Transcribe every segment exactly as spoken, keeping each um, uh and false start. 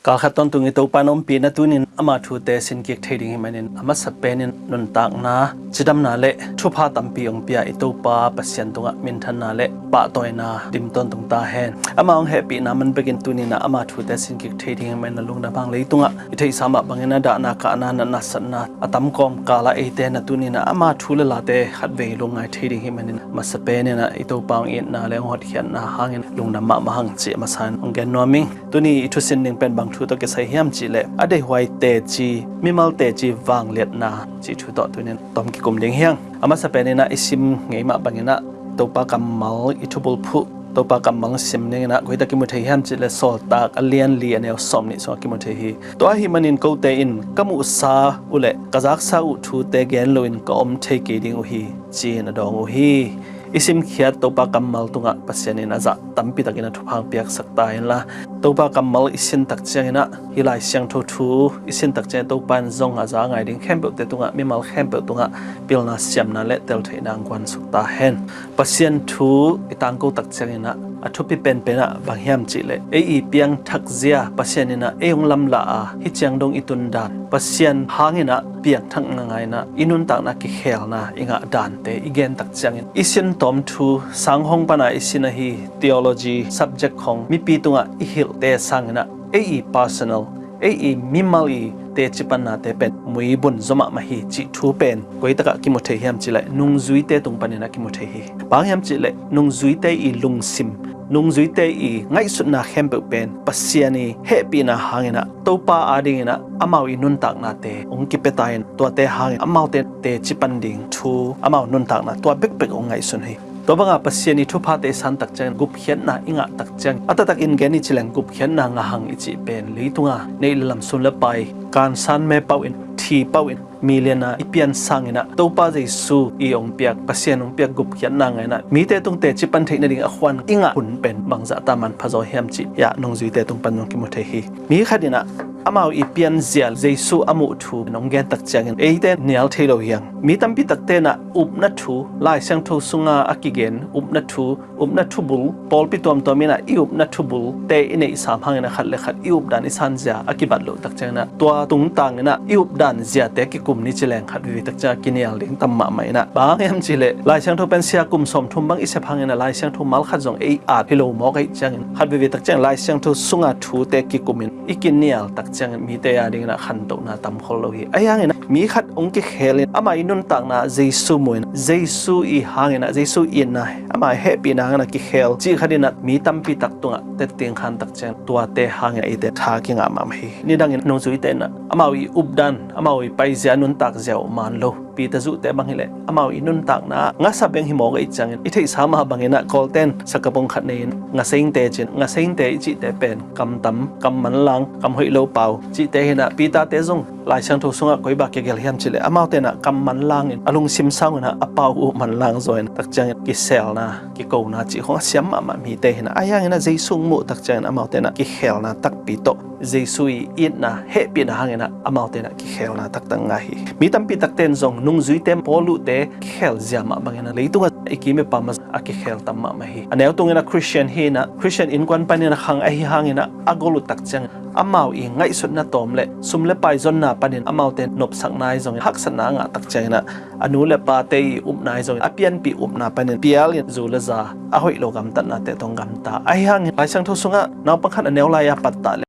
Kalkhat tawntung i Topa in ompihna tunin ama thute sinkik thei ding hih manin a masa penin nuntakna, cidamna le thupha tampi hong pia i Topa Pasian tungah minthanna le pahtawina dim tawntung ta hen. Ama hong hehpihna man bekin tuninah ama thute sinkik thei ding hih manin a lungdam hang. Leitungah i theihsa mah bangin a dahna kahna, natna satna a tam kawmkalah eite na tuninah ama thu le late khatvei lungngai thei ding hih manin masa peninah i Topa hong itna le hong hotkhiatna hangin lungdam mahmah hang cih a masa in hong gen nuam ing. Tuni i thusin ding pen bang thu tawh kisai hiam cihleh a deihhuai teci, mimal teci vangliatna cih thu tawh tunin tawm kikum ding hi hang. A masa peninah i sim ngei mah banginah Topa kammal i thubulphuh, Topa kammal sim dinginah koi tak kimu thei hiam cihleh Sawltak a lian li a neu sawm nih sungah kimu thei hi. Tua ahih manin kote in ka muhsa uh le ka zaksa uh thute gen loin ka om thei kei ding uh hi, ci-in a dawng uh hi. I simkhiat Topa kammal tungah Pasian in a zah tampitakin a thupha hong piaksak ta inla, Topa kammal i sin tak cianginah hih Lai Siangtho thu i sin tak ciangin Topa in zong a za ngai ding khempeuhte tungah, mimal khempeuh tungah pilna, siamna le teltheihna hong guansuk ta hen. Pasian thu i tangko tak cianginah a thupi penpenah bang hiam cihleh ei i piangthak zia, Pasian inah ei hong lamlah a hih ciang dong i tun dan, Pasian hanginah piangthak ngaingainah i nuntakna kikhelna i ngah dante i gen tak ciangin i sin tawm thu, sanghong pana i sin ahi theology subject khong mipi tungah i hilhte sanginah ei i personal, ei i mimal i teci pannate pen muibun zaw mahmah hi cih thu pen koi takah kimu thei hiam cihleh nungzuite tung paninah kimu thei hi. Bang hiam cihleh nungzuite i lungsim, nungzuite i ngaihsutna khempeuh pen Pasian i hehpihna hanginah Topa adinginah amau i nuntaknate hong kipia ta in, tuate hangin amaute teci pan ding thu amau nuntakna tua bekbek hong ngaihsun hi. Tua banga Pasian i thuphate i san tak ciangin gupkhiatna i ngah tak ciangin a taktakin gen i cileng gupkhiatna ngah hang i cih pen leitunga neih le lam, sum le pai, kansan me pauhin, thi pauhin, miliana i pian sanginah Topa Jesu i hong piak, Pasian hong piak gupkhiatna ngainah mite tung teci pan theih nading a khuan i ngah hun pen bangzahta manpha zaw hiam cih hiah nungzuite tung pan zong kimu thei hi. Mi khatinah amau i pianzia Jesu a muh thu hong gen tak ciangin eite nial thei lo hi hang. Mi tampi takte inah upna thu, Lai Siangtho sunga a kigen upna thu, upna thubul, pawlpi tuamtuam inah i upna thubulte i neihsam hangin a khat le khat i updan i sanzia a kibat loh tak cianginah tua tungtanginah i updan ziate kikum ni cileng khat vivi tak ciangah kinial ding tam mahmah inah. Bang hiam cihleh Lai Siangtho pen sia kum sawmthum bang i sep hanginah Lai Siangtho mal khat zong ei at hi lo mawk ahih ciangin khat vivi tak ciangin Lai Siangtho sunga thute kikumin i kinial tak ciangin mite adinginah khantohna tam khol lo hi. Ahi hanginah mi khat hong kikhelin ama i nuntakna Jesu muin, Jesu i hanginah, Jesu itna, ama hehpihna hanginah kikhel cih khatinah mi tampi tak tungah tetting khan tak ciangin tuate hangin eite tha kingah mahmah hi. Nidangin nungzuite inah amau i updan, amau i paizia, nuntakzia uh man lo. Peter zuhte bang hileh amau i nuntakna ngasa beng hi mawk ahih ciangin i theihsa mah banginah Kawlten sakapung khat nei-in ngaseinte cin, ngaseinte i cihte pen kam tam, kam manlang, kam hoih lo pau cihte hinah Peter-te zong Lai Siangtho sungah koi bang kigelh hiam cihleh amaute inah kam manlangin a lungsim sanginah a pau uh manlang zaw in tak ciangin kiselna, kikona cih khong a siam mahmah mite hinah. Ahi hanginah Jesu hong muh tak ciangin amaute inah kikhelna takpi tawh Jesu i itna, hehpihna hanginah amaute inah kikhelna taktak ngah hi. Mi tampi takte in zong nungzuite, Paul uhte kikhel zia mah banginah leitungah i kim i pam a kikhel tam mahmah hi. A neu tunginah Christian hinah, Christian innkuan panin a khang ahi hanginah a gol uh tak ciangin amau i ngaihsutna tawm le sum le pai zonna panin amaute nopsakna ahi zongin haksatna a ngah tak cianginah a nu le pate i upna ahi zongin a pianpih upna panin pialin zu le za a hoih lo gamtatnate tawh hong gamta. Ahi hangin Lai Siangtho sungah naupang khat a neu lai-a pattah le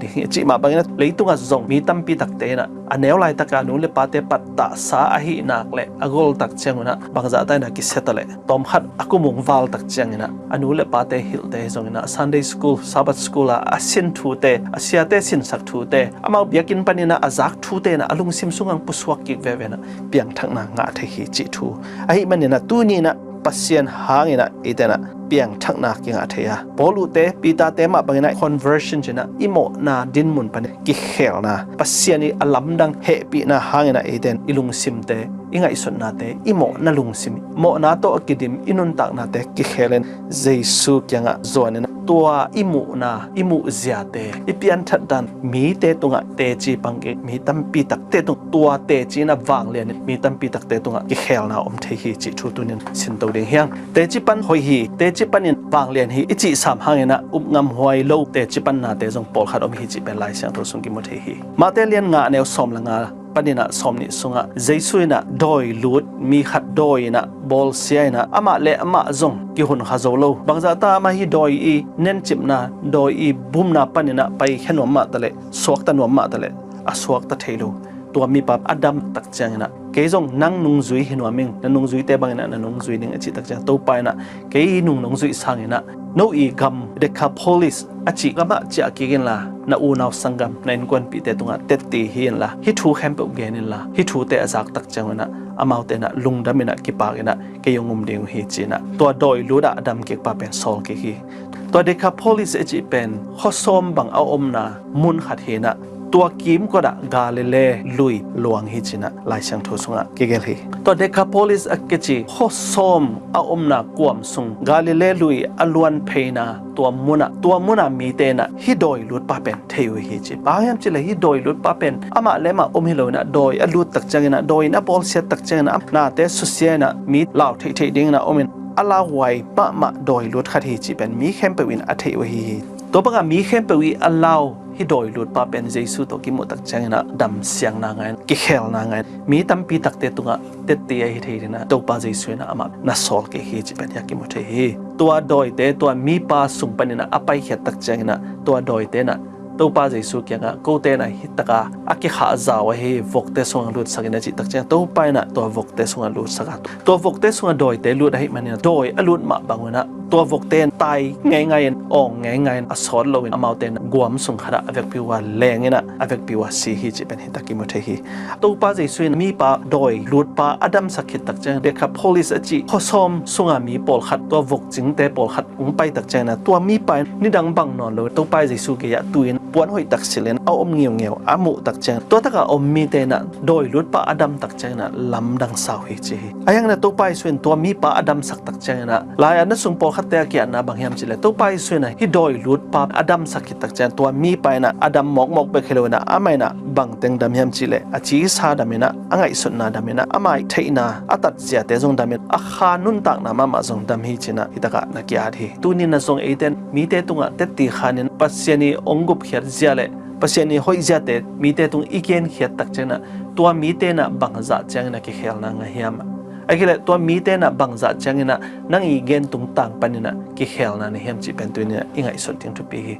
ding hi a cih mah bangin leitungah zong mi tampi takte inah a neu laitaka nu le pate pattahsa ahih nak le a gol tak ciangunah bangzahta inah kisia ta leh tawmkhat a kum hong val tak cianginah a nu le pate hilhte hi zonginah Sunday school, Sabbath school ah a sin thute, a siate sinsak thute, amau biakinn paninah a zak thute inah a lungsim sungah hong pusuak kik veve inah piangthakna ngah thei hi cih thu. Ahih maninah tuni inah Pasian hanginah eite inah piangthakna kingah thei a, Paul uhte, Peter-te mah banginah conversion cinah i mawhna dinmun panin kikhelna, Pasian i a lamdang hehpihna hanginah eite in i lungsimte, i ngaihsutnate, i mawhna lungsim, mawhna tawh a kidim i nuntaknate kikhel in Jesu kiangah zuan in tua i muhna, i muhziate, i pianthat dan mite tungah teci pang kik, mi tampi takte tung tua teci in a vanglian in mi tampi takte tungah kikhelna om thei hi cih thu tuni-in sinto ding hi hang. Teci pan hoih hi, teci panin vanglian hi i cih sam hangin ah up ngam huai lo teci pannate zong pawlkhat om hi cih pen Lai Siangtho sung kimu thei hi. Mate lian nga a neu sawm le nga panin ah sawm nih sungah Jesu in ah dawi lut mi khat dawi in ah bawlsia in ah amah le amah zong kihun kha zo lo. Bangzah ta amah hi dawi i nencipna, dawi i bumna panin ah paikhia nuam mah taleh, suakta nuam mah taleh, a suakta thei lo. Tua mipa a dam tak ciangin ah, kei zong nang nungzui hi nuam ing, na nungzuite bangin ah na nungzui ning a cih tak ciang Topa in ah, kei nung nungzuih sangin ah, no i gam Decapolis a cih gamah ciah kik inla, na unau sanggam, na innkuanpihte tungah tetti hi inla, hih thu khempeuh gen inla, hih thute a zak tak ciangun ah, amaute in ah lungdam in ah kipak in ah, kei hong um ding uh hi ci-in ah, tua dawi lut ah a dam kikpa pen sawl kik hi. Tua Decapolis a cih pen khuasawm bang a omna mun khat hi in ah, tua kimkot ah Galilee lui luang hi ci-in ah Lai Siangtho sungah kigelh hi. Tua Decapolis a kici khuasawm a omna kuam sung Galilee lui a luan pheina tua munah, tua munah mite in ah hih dawi lutpa pen thei uh hi ci. Bang hiam cih leh hih dawi lutpa pen amah le amah om hi lo in ah, dawi a lut tak ciangin ah, dawi in a bawlsiat tak ciangin ah, nate susia in ah mi lau theihtheih dingin ah om in, a lauhuai mahmah dawi lut khat hi cih pen mi khempeuh in a theih uh hi hi. Tua bangah mi khempeuh i a lau hih dawi lutpa pen Jesu tawh kimuh tak ciangin ah dam siangna ngai in, kikhelna ngai in, mi tampi takte tungah tetti ahi thei dingin ah Topa Jesu in ah amah na sawl kik hi cih pen hiah kimu thei hi. Tua dawite, tua mipa sung panin ah a paikhiat tak ciangin ah tua dawite in ah Topa Jesu kiangah, kote in ah hih taka a kikhahzau ahi vokte sungah lutsak in a cih tak ciang Topa in ah tua vokte sungah lutsak a, tua vokte sungah dawite lut ahih manin ah dawi a lut mah bangun ah tua vokte in tai ngeingai in, awng ngeingai in, a sawt loin amaute in ah guam sung khatah a vekpi uh a leng in ah a vekpi uh a si hi cih pen hih tak kimu thei hi. Topa Jesu in mipa dawi lutpa a damsak khit tak ciang Decapolis a cih khuasawm sunga mi pawlkhat, tua vokcingte pawlkhat hong pai tak ciangin ah tua mipa in nidang bang nawn lo Topa Jesu gei-ah tu-in puan hoih tak silh in a om ngiungeu a muh tak ciang tua takah a om mite in ah dawi lutpa a dam tak ciangin ah lamdang sau hi ci hi. Ahi hangin ah Topa Jesu in tua mipa a damsak tak ciangin ah lai-atna sung pawlkhatte a ki-atna bang hiam cih leh Topa Jesu in ah hih dawi lutpa a damsak khit tak ciang tua mipa in ah a dam mawkmawk bek hi lo in ah amah in ah bang teng dam hiam cih leh a cisa dam in ah, a ngaihsutna dam in ah, amah i theihna a tatziate zong dam in ah, a kha nuntakna mahmah zong dam hi ci-in ah hih takah na ki-at hi. Tuni-in ah zong eite in mite tungah tetti khan in Pasian i hong gupkhiat zia le Pasian i hoih ziate mite tung i genkhiat tak ciangin ah tua mite in ah bangzah ciangin a kikhelna ngah hiam? Ahih kei leh tua mite in ah bangzah ciangin ah nang i gen tungtang panin ah kikhelna na hiam cih pen tuni-in ah i ngaihsut ding thupi hi.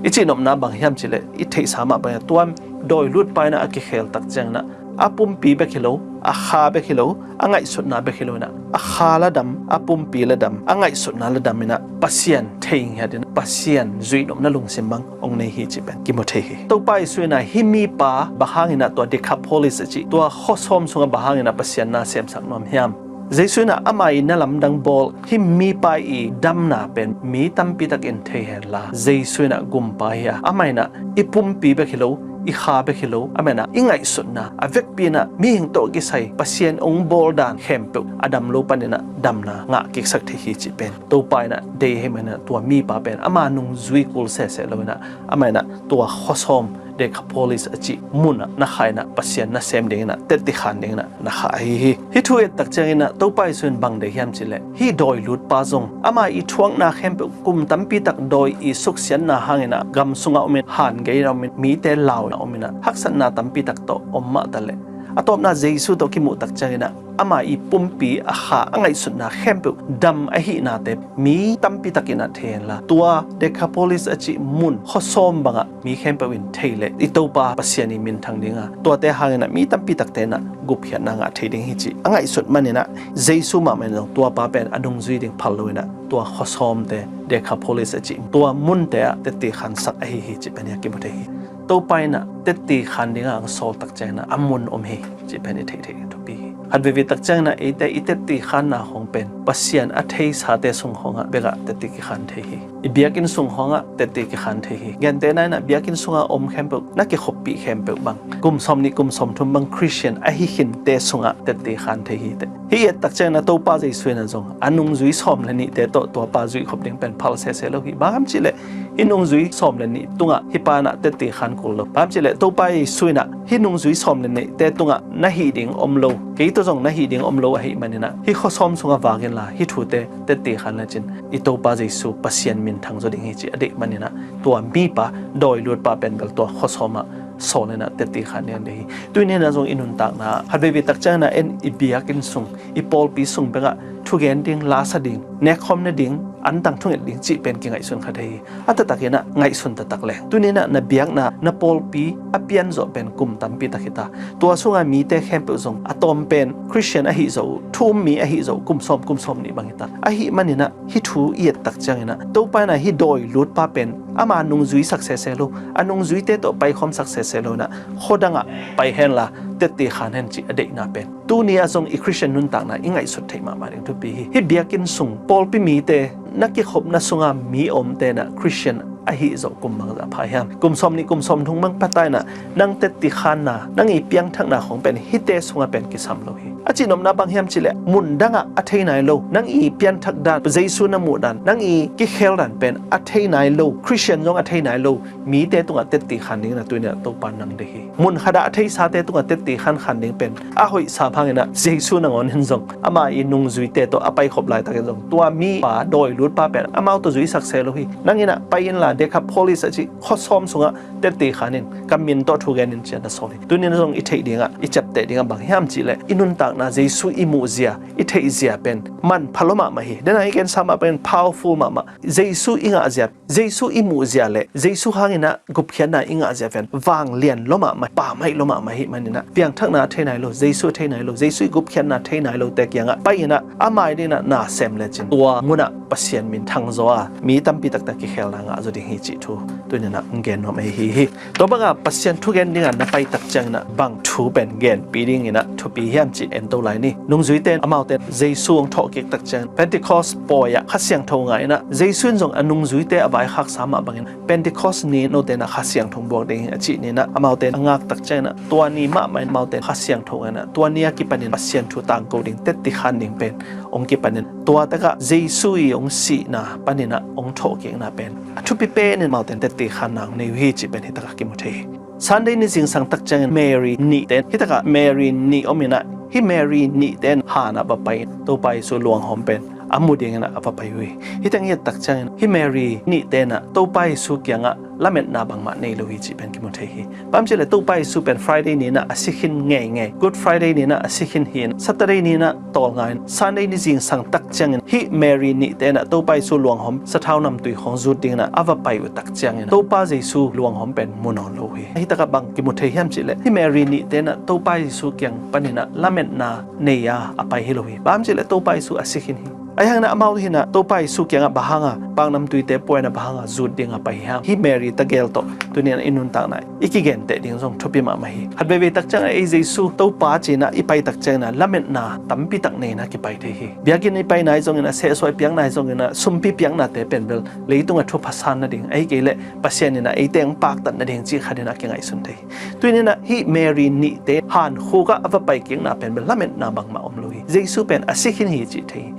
I cihnopna bang hiam cih leh i theihsa mah bangin ah tua dawi lutpa in ah a kikhel tak ciangin ah a pumpi bek hi lo, a kha bek hi lo, a ngaihsutna bek hi lo in ah a kha la dam, a pumpi la dam, a ngaihsutna la dam in ah Pasian thei ngiat in ah Pasian zuihnopna lungsim bang hong nei hi cih pen kimu thei hi. Topa Jesu in ah hih mipa bang hangin ah tua Decapolis a cih tua khuasawm sungah bang hangin ah Pasian na semsak nuam hiam? Jesu in ah amah i na lamdang bawl hih mipa i damna pen mi tampi takin thei henla, Jesu in ah gumpa hi a, amah in ah i pumpi bek hi lo, i kha bek hi lo, amah in ah i ngaihsutna a vekpi in ah mihing tawh kisai Pasian hong bawl dan khempeuh a dam lo panin ah damna ngah kiksak thei hi cih pen Topa in ah deih ahih manin ah tua mipa pen ama nungzui kul sehseh lo in ah amah in ah tua khuasawm Decapolis a cih munah na khah in ah Pasian na sem dingin ah tetti khan dingin ah na khah ahi hi. Hih thu et tak ciangin ah Topa Jesu in bang deih hiam cih leh hih dawi lutpa zong ama i thuakna khempeuh kum tampi tak dawi i suksiatna hangin ah gam sungah om in, han gei in ah om in, mite lau in ah om in ah haksatna tampi tak tawh om mah taleh a tawpna Jesu tawh kimuh tak ciangin ah ama i pumpi, a kha, a ngaihsutna khempeuh dam ahihnate mi tampi takin ah thei henla, tua Decapolis a cih mun khuasawm bangah mi khempeuh in thei leh i Topa Pasian i minthang ding a, tuate hangin ah mi tampi takte in ah gupkhiatna ngah thei ding hi cih a ngaihsut manin ah Jesu mahmah in zong tuapa pen a nungzui ding phal lo in ah tua khuasawmte, Decapolis a cih tua munte ah tetti khansak ahi hi cih pen hiah kimu thei hi. Topa in ah tetti khan dingah hong sawl tak ciangin ah a mun om hi cih pen i theih theih thupi hi. Khat veivei tak ciangin ah eite i tetti khanna khawng pen Pasian a theisate sung khawngah bekah tetti kikhan thei hi. I biakinn sung khawngah tetti kikhan thei hi. Gentehna in ah biakinn sungah om khempeuh, na kikhoppih khempeuh bang, kum sawm nih kum sawm thum bang Khristian ahi khinte sungah tetti khan thei hi teh. Hih i et tak ciangin ah Topa Jesu in ah zong a nungzui sawm le nihte tawh tuapa zuihkhop ding pen phal sese lo hi. Bang hiam cih leh hih nungzui sawm le nih tungah hih pa in ah tetti khan kul lo. Bang hiam cih leh Topa Jesu in ah hih nungzui sawm le nihte tungah na hih ding om lo, kei tawh zong na hih ding om lo ahih manin ah hih khuasawm sungah vak inla hih thute tetti khan lecin i Topa Jesu Pasian minthang zaw ding hi cih a deih manin ah tua mipa, dawilutpa pen bel tua khuasawm ah sawl in ah tetti khan ding a deih hi. Tuni in ah zong i nuntakna ah khat veivei tak ciangin ah en i biakinn sung, i pawlpi sung bekah thugen ding, lasa ding, nekkhawm ne ding, antang thunget ding cih pen kingaihsun kha thei hi. A taktak in ah ngaihsun taktak leng, tuni in ah na biakna, na pawlpi a pianzawh pen kum tampi tak hi ta. Tua sungah mite khempeuh zong a tawm pen Khristian ahi zo uh, thu um mi ahi zo uh, kum sawm, kum sawm nih bang hi ta. Ahih manin ah hih thu i et tak ciangin ah Topa in ah hih dawilutpa pen ama nungzui sak sese lo, a nungzuite tawh paikhawm sak sese lo in ah khuadangah pai henla tetti khan hen cih a deihna pen tuni ah zong i Khristian nuntakna i ngaihsut theih mahmah ding thupi hi. Hih biakinn sung pawlpi mite na kikhopna sungah mi omte in ah Khristian ahi zo kum bangzah pha hiam? Kum sawm nih kum sawm thum bang pha ta in ah nang tetti khanna, nang i piangthakna khawng pen hihte sungah pen kisam lo hi. A cihnopna bang hiam cih leh mun dangah a thei nai lo, nang i pianthak dan, Jesu na muh dan, nang i kikhel dan pen a thei nai lo, Khristian zong a thei nai lo mite tungah tetti khan dingin ah tuni in ah Topa in nang deih hi. Mun khatah a theisate tungah tetti khan khan ding pen a hoihsa bangin ah Jesu nangawn in zong ama i nungzuite tawh a paikhop laitakin zong tua mipa, dawilutpa pen amau tawh zui sak se lo hi. Nang in ah pai inla Decapolis a cih khuasawm sungah tetti khan in, ka min tawh thugen in ci-in a sawl hi. Tuni in ah zong i theih dingah, i ciapteh dingah bang hiam cih leh i nuntakna Jesu i muhzia, i theihzia pen manpha lua mahmah hi. Dena i gensa mah pen powerful mahmah. Jesu i ngahzia, Jesu i muhzia le Jesu hangin ah gupkhiatna i ngahzia pen vanglian lua mahmah, pamhaih lua mahmah ahih manin ah piangthakna a thei nai lo, Jesu a thei nai lo, Jesu i gupkhiatna a thei nai lote kiangah pai in ah a mai dingin ah na sem lecin tua munah Pasian minthang zaw a mi tampi takte kikhelna ngah zaw ding hi cih thu tuni in ah hong gen nuam ahi hi. Tua bangah Pasian thugen dingah na pai tak ciangin ah bang thu pen genpih dingin ah thupi hiam cih en to lai ni. Nungzuite in amaute in Jesu hong thawhkik tak ciangin Pentecost pawi ah Kha Siangtho ngah in ah Jesu in zong a nungzuite a vaikhaksa mah bangin Pentecost ni note in ah Kha Siangtho buak ding hi a cih ni in ah amaute in a ngak tak ciangin ah tua ni mahmah in amaute in Kha Siangtho ngah in ah tua ni a kipanin Pasian thu tangko ding, tetti khan ding pen hong kipanin tua takah Jesu i hong sihna panin ah hong thawhkikna pen a thupi pen in amaute in tetti khanna hong nei uh hi cih pen hi takah kimu thei hi. Sunday ni zingsang tak ciangin Mary nihte in, hi takah Mary nih om in ah, hi Mary nihte in han ah va pai in Topa Jesu luanghawm pen a mu dingin ah a va pai uh hi. Hih teng i et tak ciangin hi Mary nihte in ah Topa Jesu kiangah lametna bangmah nei lo hi cih pen kimu thei hi. Bang hiam cih leh Topa Jesu pen Friday ni in ah a si khin ngeingei, Good Friday ni in ah a si khin hi in, Saturday ni in ah tawlnga in, Sunday ni zingsang tak ciangin hih Mary nihte in ah Topa Jesu luanghawm sathau namtui khawng zut dingin ah a va pai uh tak ciangin Topa Jesu luanghawm pen mu nawn lo uh hi. Hih takah bang kimu thei hiam cih leh hi Mary nihte in ah Topa Jesu kiang panin ah lametna nei a a pai hi lo hi. Bang hiam cih leh Topa Jesu a si khin hi. Ahi hangin ah amau hi in ah Topa Jesu kiangah bang hanga paknamtuite pua in ah bang hanga zut dingin a pai hiam? Hi Mary tegel tawh tuni in ah i nuntakna i kigenteh ding zong thupi mahmah hi. Khat veivei tak ciangin ah ei Jesu Topa ci in ah i pai tak ciangin ah lametna tampi tak nei in ah kipai thei hi. Biakinn i pai nai zongin ah, sehsuai piak nai zongin ah, sumpi piaknate pen bel leitungah thupha san nading, ahih kei leh Pasian in ah eite hong paktat nading cih khat in ah kingaihsun thei hi. Tuni in ah hih Mary nihte hankhuk ah a va pai kikna pen bel lametna bangmah om lo hi. Jesu pen a si khin hi cih thei hi.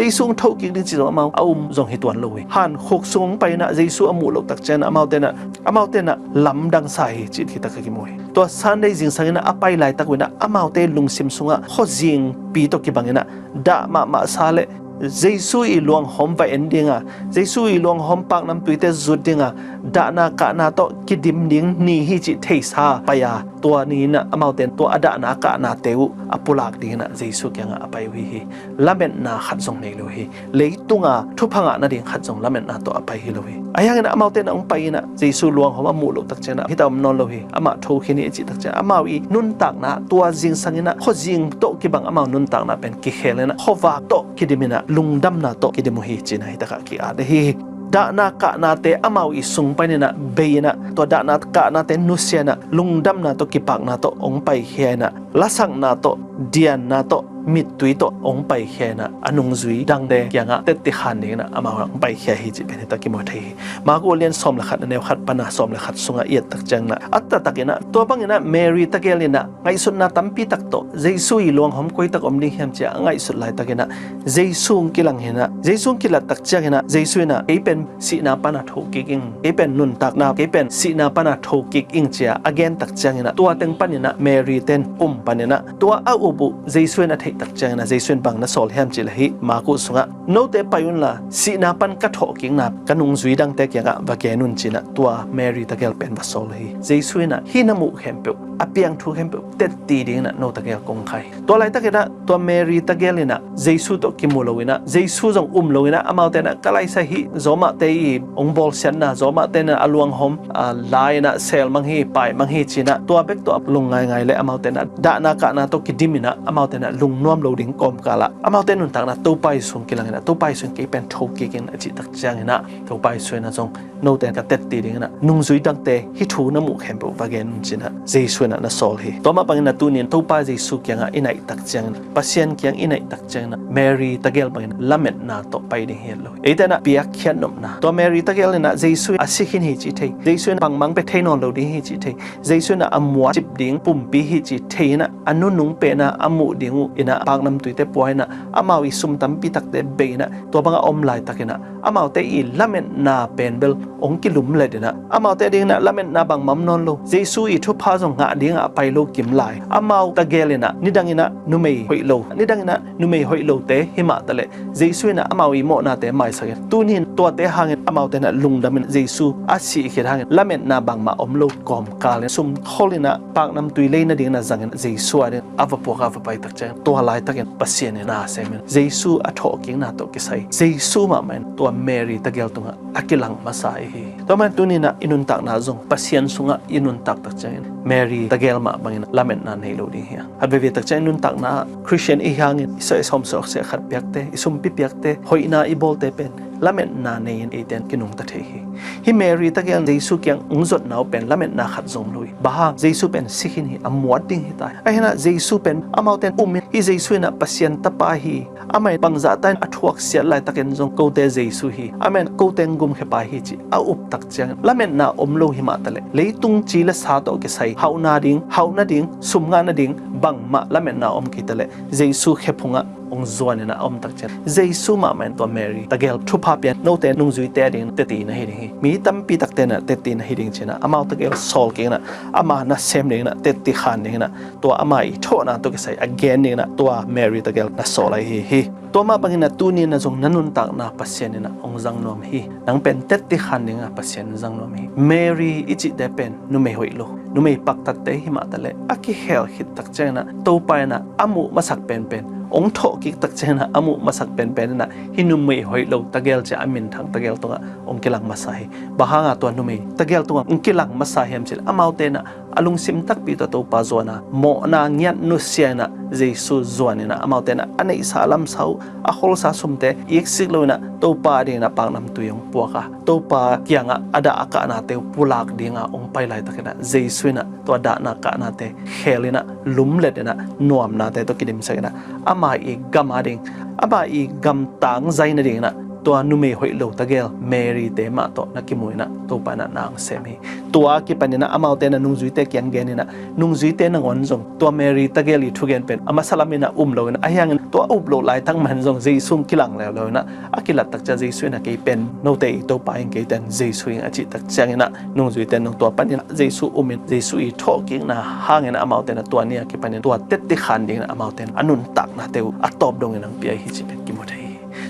Jesu hong thoh kik ding cih zong amau a um zong hi tuan lo hi. Hankhuk sung hong pai in ah Jesu a muh loh tak ciangin amaute in ah, amaute in ah lamdang sa hi cih hi takah kimu hi. Tua Sunday zingsang in ah a pai laitak uh in ah amaute lungsim sungah khuazingpi tawh kibang in ah dah mahmah sa le Jesu i luanghawm va en dinga, Jesu i luanghawm paknamtuite zut dinga dahna kahna tawh kidim ding ni hi cih theisa pai a, tua ni in ah amaute in tua a dahna kahnate uh a pulak dingin ah Jesu kiangah a pai uh hi hi. Lametna khat zong nei lo hi. Leitunga thupha ngah nading khat zong lametna tawh a pai hi lo hi. Ahi hangin ah amaute in ah hong pai in ah Jesu luanghawm a muh loh tak ciangin ah hih takah om nawn lo hi. Amah tho khin hi a cih tak ciangin amau i nuntakna tua zingsang in ah khuazing tawh kibang amau nuntakna pen kikhel in ah khuavak tawh kidim in ah lungdamna tawh kidim uh hi ci in ah hih takah ki-at ahi hi. dahna kahnate amau i sung paninah bei inah, tua dahna kahnate nusia inah, lungdamna tawh kipakna tawh hong paikhia inah, lasakna tawh, dianna tawh, mittui tawh hong paikhia inah, a nungzui dangte kiangah tetti khan dinginah amau hong paikhia hi cih pen hita kimu thei hi. Marku lian sawm le khat, a neu khat pana sawm le khat sungah i et tak cianginah, a taktak inah tua banginah Mary tagel inah ngaihsutna tampi tak tawh Jesu i luanghawm koitak om ding hiam ci-a a ngaihsut laitakinah Jesu hong kilang hinah, Jesu hong kilat tak cianginah Jesu inah, "Kei pen sihna pana thokik ing, kei pen nuntakna, kei pen sihna pana thokik ing," ci-a a gen tak cianginah tua teng paninah Mary ten um paninah tua a up uh Jesu in a theih tak cianginah Jesu in bang na sawl hiam cih leh hih Marku sungah, "Note pai unla sihna pan ka thawhkikna ka nungzui dangte kiangah va gen un," ci-inah tua Mary tagel pen va sawl hi. Jesu inah hih na muh khempeuh, a piang thu khempeuh tetti dinginah no tagel kong kha hi. Tua laitakinah tua Mary tagel inah Jesu tawh kimu lo inah, Jesu zong um lo inah, amaute inah, "Ka laisa hih zawmahte i hong bawlsiatna, zawmahte inah a luanghawm, a, la inah sel mang hi, pai mang hi," ci-inah tua bek tawh a lungngaingai leh amaute inah dahna kahna tawh kidim inah amaute inah lungnuam lo ding kawmkalah amaute nuntakna Topa Jesu hong kilang inah, "Topa Jesu in kei pen thokik ing," a cih tak cianginah Topa Jesu inah zong, "Note ka tetti dinginah nungzui dangte hih thu na muh khempeuh va gen un," ci-inah Jesu inah na sawl hi. Tua mah banginah tuni-in Topa Jesu kiangah i naih tak cianginah, Pasian kiang i naih tak cianginah Mary tagel bangin lametna tawh pai ding hi lo. Eite inah piakkhiat nopna, tua Mary tagel inah Jesu a si khin hi cih thei, Jesu in bangmah pia thei nawn lo ding hi cih thei, Jesu inah a muat cip ding pumpi hi cih thei inah a nunung penah a muh ding uh inah paknamtuite pua inah amau i sum tampi takte bei inah tua bangah om laitakinah amaute i lametna pen bel hong kilumlet inah, amaute dinginah lametna bangmah om nawn lo. Jesu i thupha zong ngah dingah a pai lo kim lai. Amau tagel inah nidanginah numei hoih lo, nidanginah numei hoih lote himah taleh Jesu inah amau i mawhnate maisak in, tuni-in tuate hangin amaute inah lungdam in, Jesu a sih khit hangin lametna bangmah om lo kawmkal in sumkhol inah paknamtui lei nading inah zangin Jesu a ding a va puak a va pai tak ciangin tua laitakin Pasian in na sem in Jesu a thawhkikna tawh kisai Jesu mahmah in tua Mary tagel tungah a kilang masa i hi. Tua man tuni-in ah i nuntakna zong Pasian sungah i nuntak tak ciangin Mary tagel mah bangin lametna nei lo ding hi a. Khat veve tak ciangin nuntakna ah Christian i hangin i sawh i sawm sawk siah khat piakte, i sumpi piakte, hoihna i bawlte pen lametna nei-in eite in kinungta thei hi. Hih Mary tagel Jesu kiang hong zotna uh pen lametna khat zong lo hi. Bang hang, Jesu pen si khin hi, a muat ding hi ta hi. Ahi hang Jesu pen amaute in um in, hih Jesu in ah Pasian Tapa hi, amah in bangzahta in a thuaksiat laitakin zong kote Jesu hi, amah in kote hong gumkhia pa hi ci a up tak ciangin lametna om lo hi mah taleh leitung ci le sa tawh kisai hauhna ding, hauh nading, sum ngah nading bangmah lametna om kei taleh Jesu khephungah hong zuan in a om tak ciang Jesu mahmah in tua Mary tagel thupha pia in, note nungzuite a ding tetti na hi ding hi. Mi tampi takte in ah tetti na hi ding ci-in ah amau tagel sawl kik in ah, ama nasem ding in ah, tetti khan ding in ah, tua ama i thawhna tawh kisai a gen ding in ah tua Mary tagel na sawl ahi hi. Tua mah bangin ah tuni-in ah zong na nuntakna Pasian in ah hong zang nuam hi. Nang pen tetti khan ding a Pasian in zang nuam hi. Mary i cihte pen numei hoih lo, numei paktatte hi mah taleh a kikhel khit tak ciangin ah Topa in ah a muh masak penpen, hong thawh kik tak ciangin ah a muh masak penpen in ah hih numei hoih lo tagel ci a minthang tagel tungah hong kilang masa hi. Bang hang a tua numei tagel tungah hong kilang masa hiam cih leh amaute in ah a lungsim takpi tawh Topa zuan a, mawhna ngiat nusia in ah Jesu zuan in ah amaute in ah a neihsa a lamsa uh, a kholsa sumte iksik lo in ah Topa a ding in ah paknamtui hong puak a, Topa kiangah a dah a kahnate uh pulak ding a hong pai laitakin ah Jesu in ah tua dahna kahnate khel in ah, lumlet in ah, nuamnate tawh kidimsak in ah ama i gam a ding, ama i gam tangzai nading in ah tua numei hoih lo tagel Mary-te mah tawh na kimu in ah Topa in ah na hong sem hi. Tua a kipan in ah amaute in ah nungzuite kiang gen in ah, nungzuite nangawn zong tua Mary tagel i thugen pen a masa lam in ah um lo in ah, ahi hangin tua a up loh laitak mah in zong Jesu hong kilang leuleu in ah, a kilat tak ciang Jesu in ah kei pen note i Topa hi ing, keite in Jesu hi ing a cih tak ciangin ah nungzuite in zong tua panin ah Jesu um in, Jesu i thawhkikna hangin ah amaute in ah tua ni a kipan in tua tetti khan ding in ah amaute in a nuntaknate uh a tawp dongin hong pia hi cih pen kimu thei hi.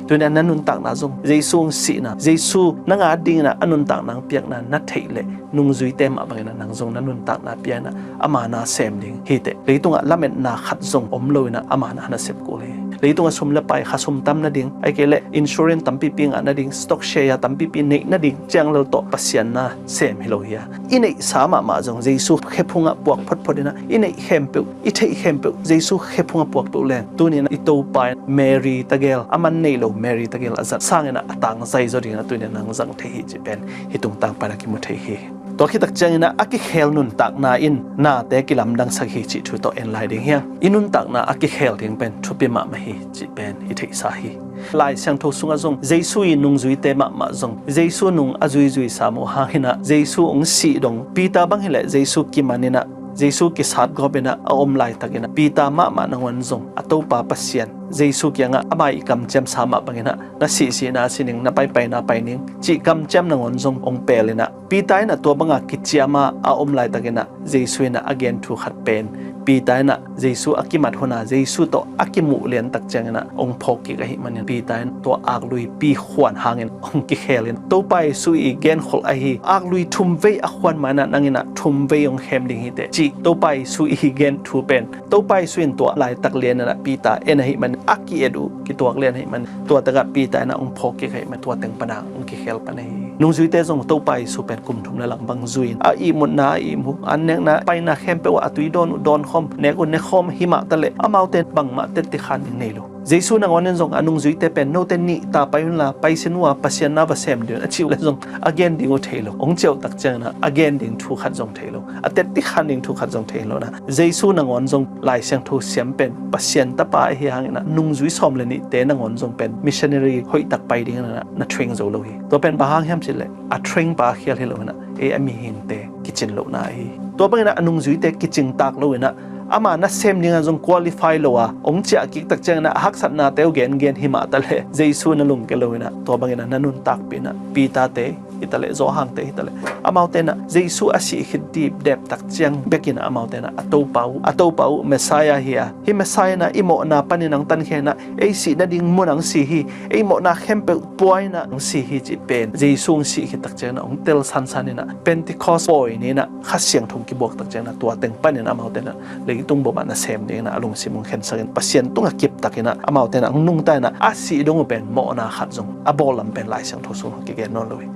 Tuni-in ah na nuntakna zong Jesu hong sihna, Jesu nang a ding in ah a nuntakna hong piakna na theih leh nungzuite mah bangin ah nang zong na nuntakna pia in ah ama na sem ding hi teh. Leitungah lametna khat zong om lo in ah ama na na sep kul hi. Leitungah sum le pai, kha sum tam nading, ahih kei leh insurance tampipi ngah nading, stock share tampipi neih nading ciang lel tawh Pasian na sem hi lo hi a. I neihsa mahmah zong Jesu khephungah puak photphot in ah, i neih khempeuh, i theih khempeuh Jesu khephungah puak peuh leng, tuni-in ah i Topa in Mary tagel a man nei lo Mary tagil a zat sangin ah a tangzai zaw dingin a tunin nang zang thei hi cih pen hih tungtang pana kimu thei hi. Tua khit tak ciangin ah a kikhel nuntakna in nate kilamdangsak hi cih thu tawh en lai ding hi hang. I nuntakna a kikhel ding pen thupi mahmah hi cih pen i theihsa hi. Lai Siangtho sungah zong Jesu i nungzuite mahmah zong Jesu nung a zuizuisa uh hangin ah Jesu hong sih dong, Peter bang hileh Jesu kiman in ah Jesu kisat gawp in ah a om laitakin ah Peter mahmah nangawn zong a Topa Pasian Jesu kiangah ama i kamciamsa mah bangin ah na sihsihna si ning, na paipaina pai ning cih kamciam nangawn zong hong pel in ah Peter in ah tua banga kiciama a om laitakin ah Jesu in ah a gen thu khat pen Peter in ah Jesu a kimat hun a Jesu tawh a kimuh lian tak ciangin ah hong phawk kik ahih manin Peter in tua akluipi khuan hangin hong kikhel in Topa Jesu i genkholh ahi aklui thumvei a khuan mah in ah nang in ah thumvei hong khem ding hi teh cih Topa Jesu i gen thu pen Topa Jesu in tua laitak lian in ah Peter en ahih manin a ki-et uh kituak lian ahih manin tua takah Peter in ah hong phawk kik ahih manin tua teng pana hong kikhel pan ahi hi. Nungzuite zong Topa Jesu pen kum thum le lang bang zui in a ihmutna, a ihmu, an nekna, paina khempeuh ah a tui dawn uh dawn khawm, nek uh ne khawm hi mah taleh amaute bangmah tetti khan ding nei lo. Jesu nangawn in zong a nungzuite pen note nih ta pai unla, pai sin uh a Pasian na va sem ding un a cih uh le zong a gen ding uh thei lo. Hong ciah uh tak ciangin ah a gen ding thu khat zong thei lo, a tetti khan ding thu khat zong thei lo na. Jesu nangawn zong Lai Siangtho siam pen Pasian tapa ahi hangin ah nungzui sawm le nihte nangawn zong pen missionary hoih tak pai dingin ah na train zo lo hi. Tua pen bang hang hiam cih leh a train pa khial hi lo in ah ei a mihingte kicin lohna ahi hi. Tua bangin ah a nungzuite kicing tak lo in ah ama nasem dingah zong qualify lo a hong ciah kik tak ciangin ah a haksatnate uh gengen hi mah taleh Jesu na lungke lo in ah tua bangin ah na nuntakpih in ah Peter te hi taleh, Johan te hi taleh, amaute in ah Jesu a sih khit dipdep tak ciang bekin ah amaute in ah a Topa uh, a Topa uh Messiah hi a, hih Messiah in ah i mawhna panin hong tankhia in ah ei sih nading mun hong si hi, ei mawhna khempeuh pua in ah hong si hi cih pen Jesu hong sih khit tak ciangin ah hong tel sansan in ah Pentecost pawi ni in ah Kha Siangtho kibuak tak ciangin ah tua teng panin amaute in ah leitung bawmah nasem dingin ah a lungsim hong khensak in Pasian tungah kiptak in ah amaute in ah hong nungta in ah a sih dong uh pen mawhna khat zong a bawl lam pen Lai Siangtho sung hong kigen nawn lo hi.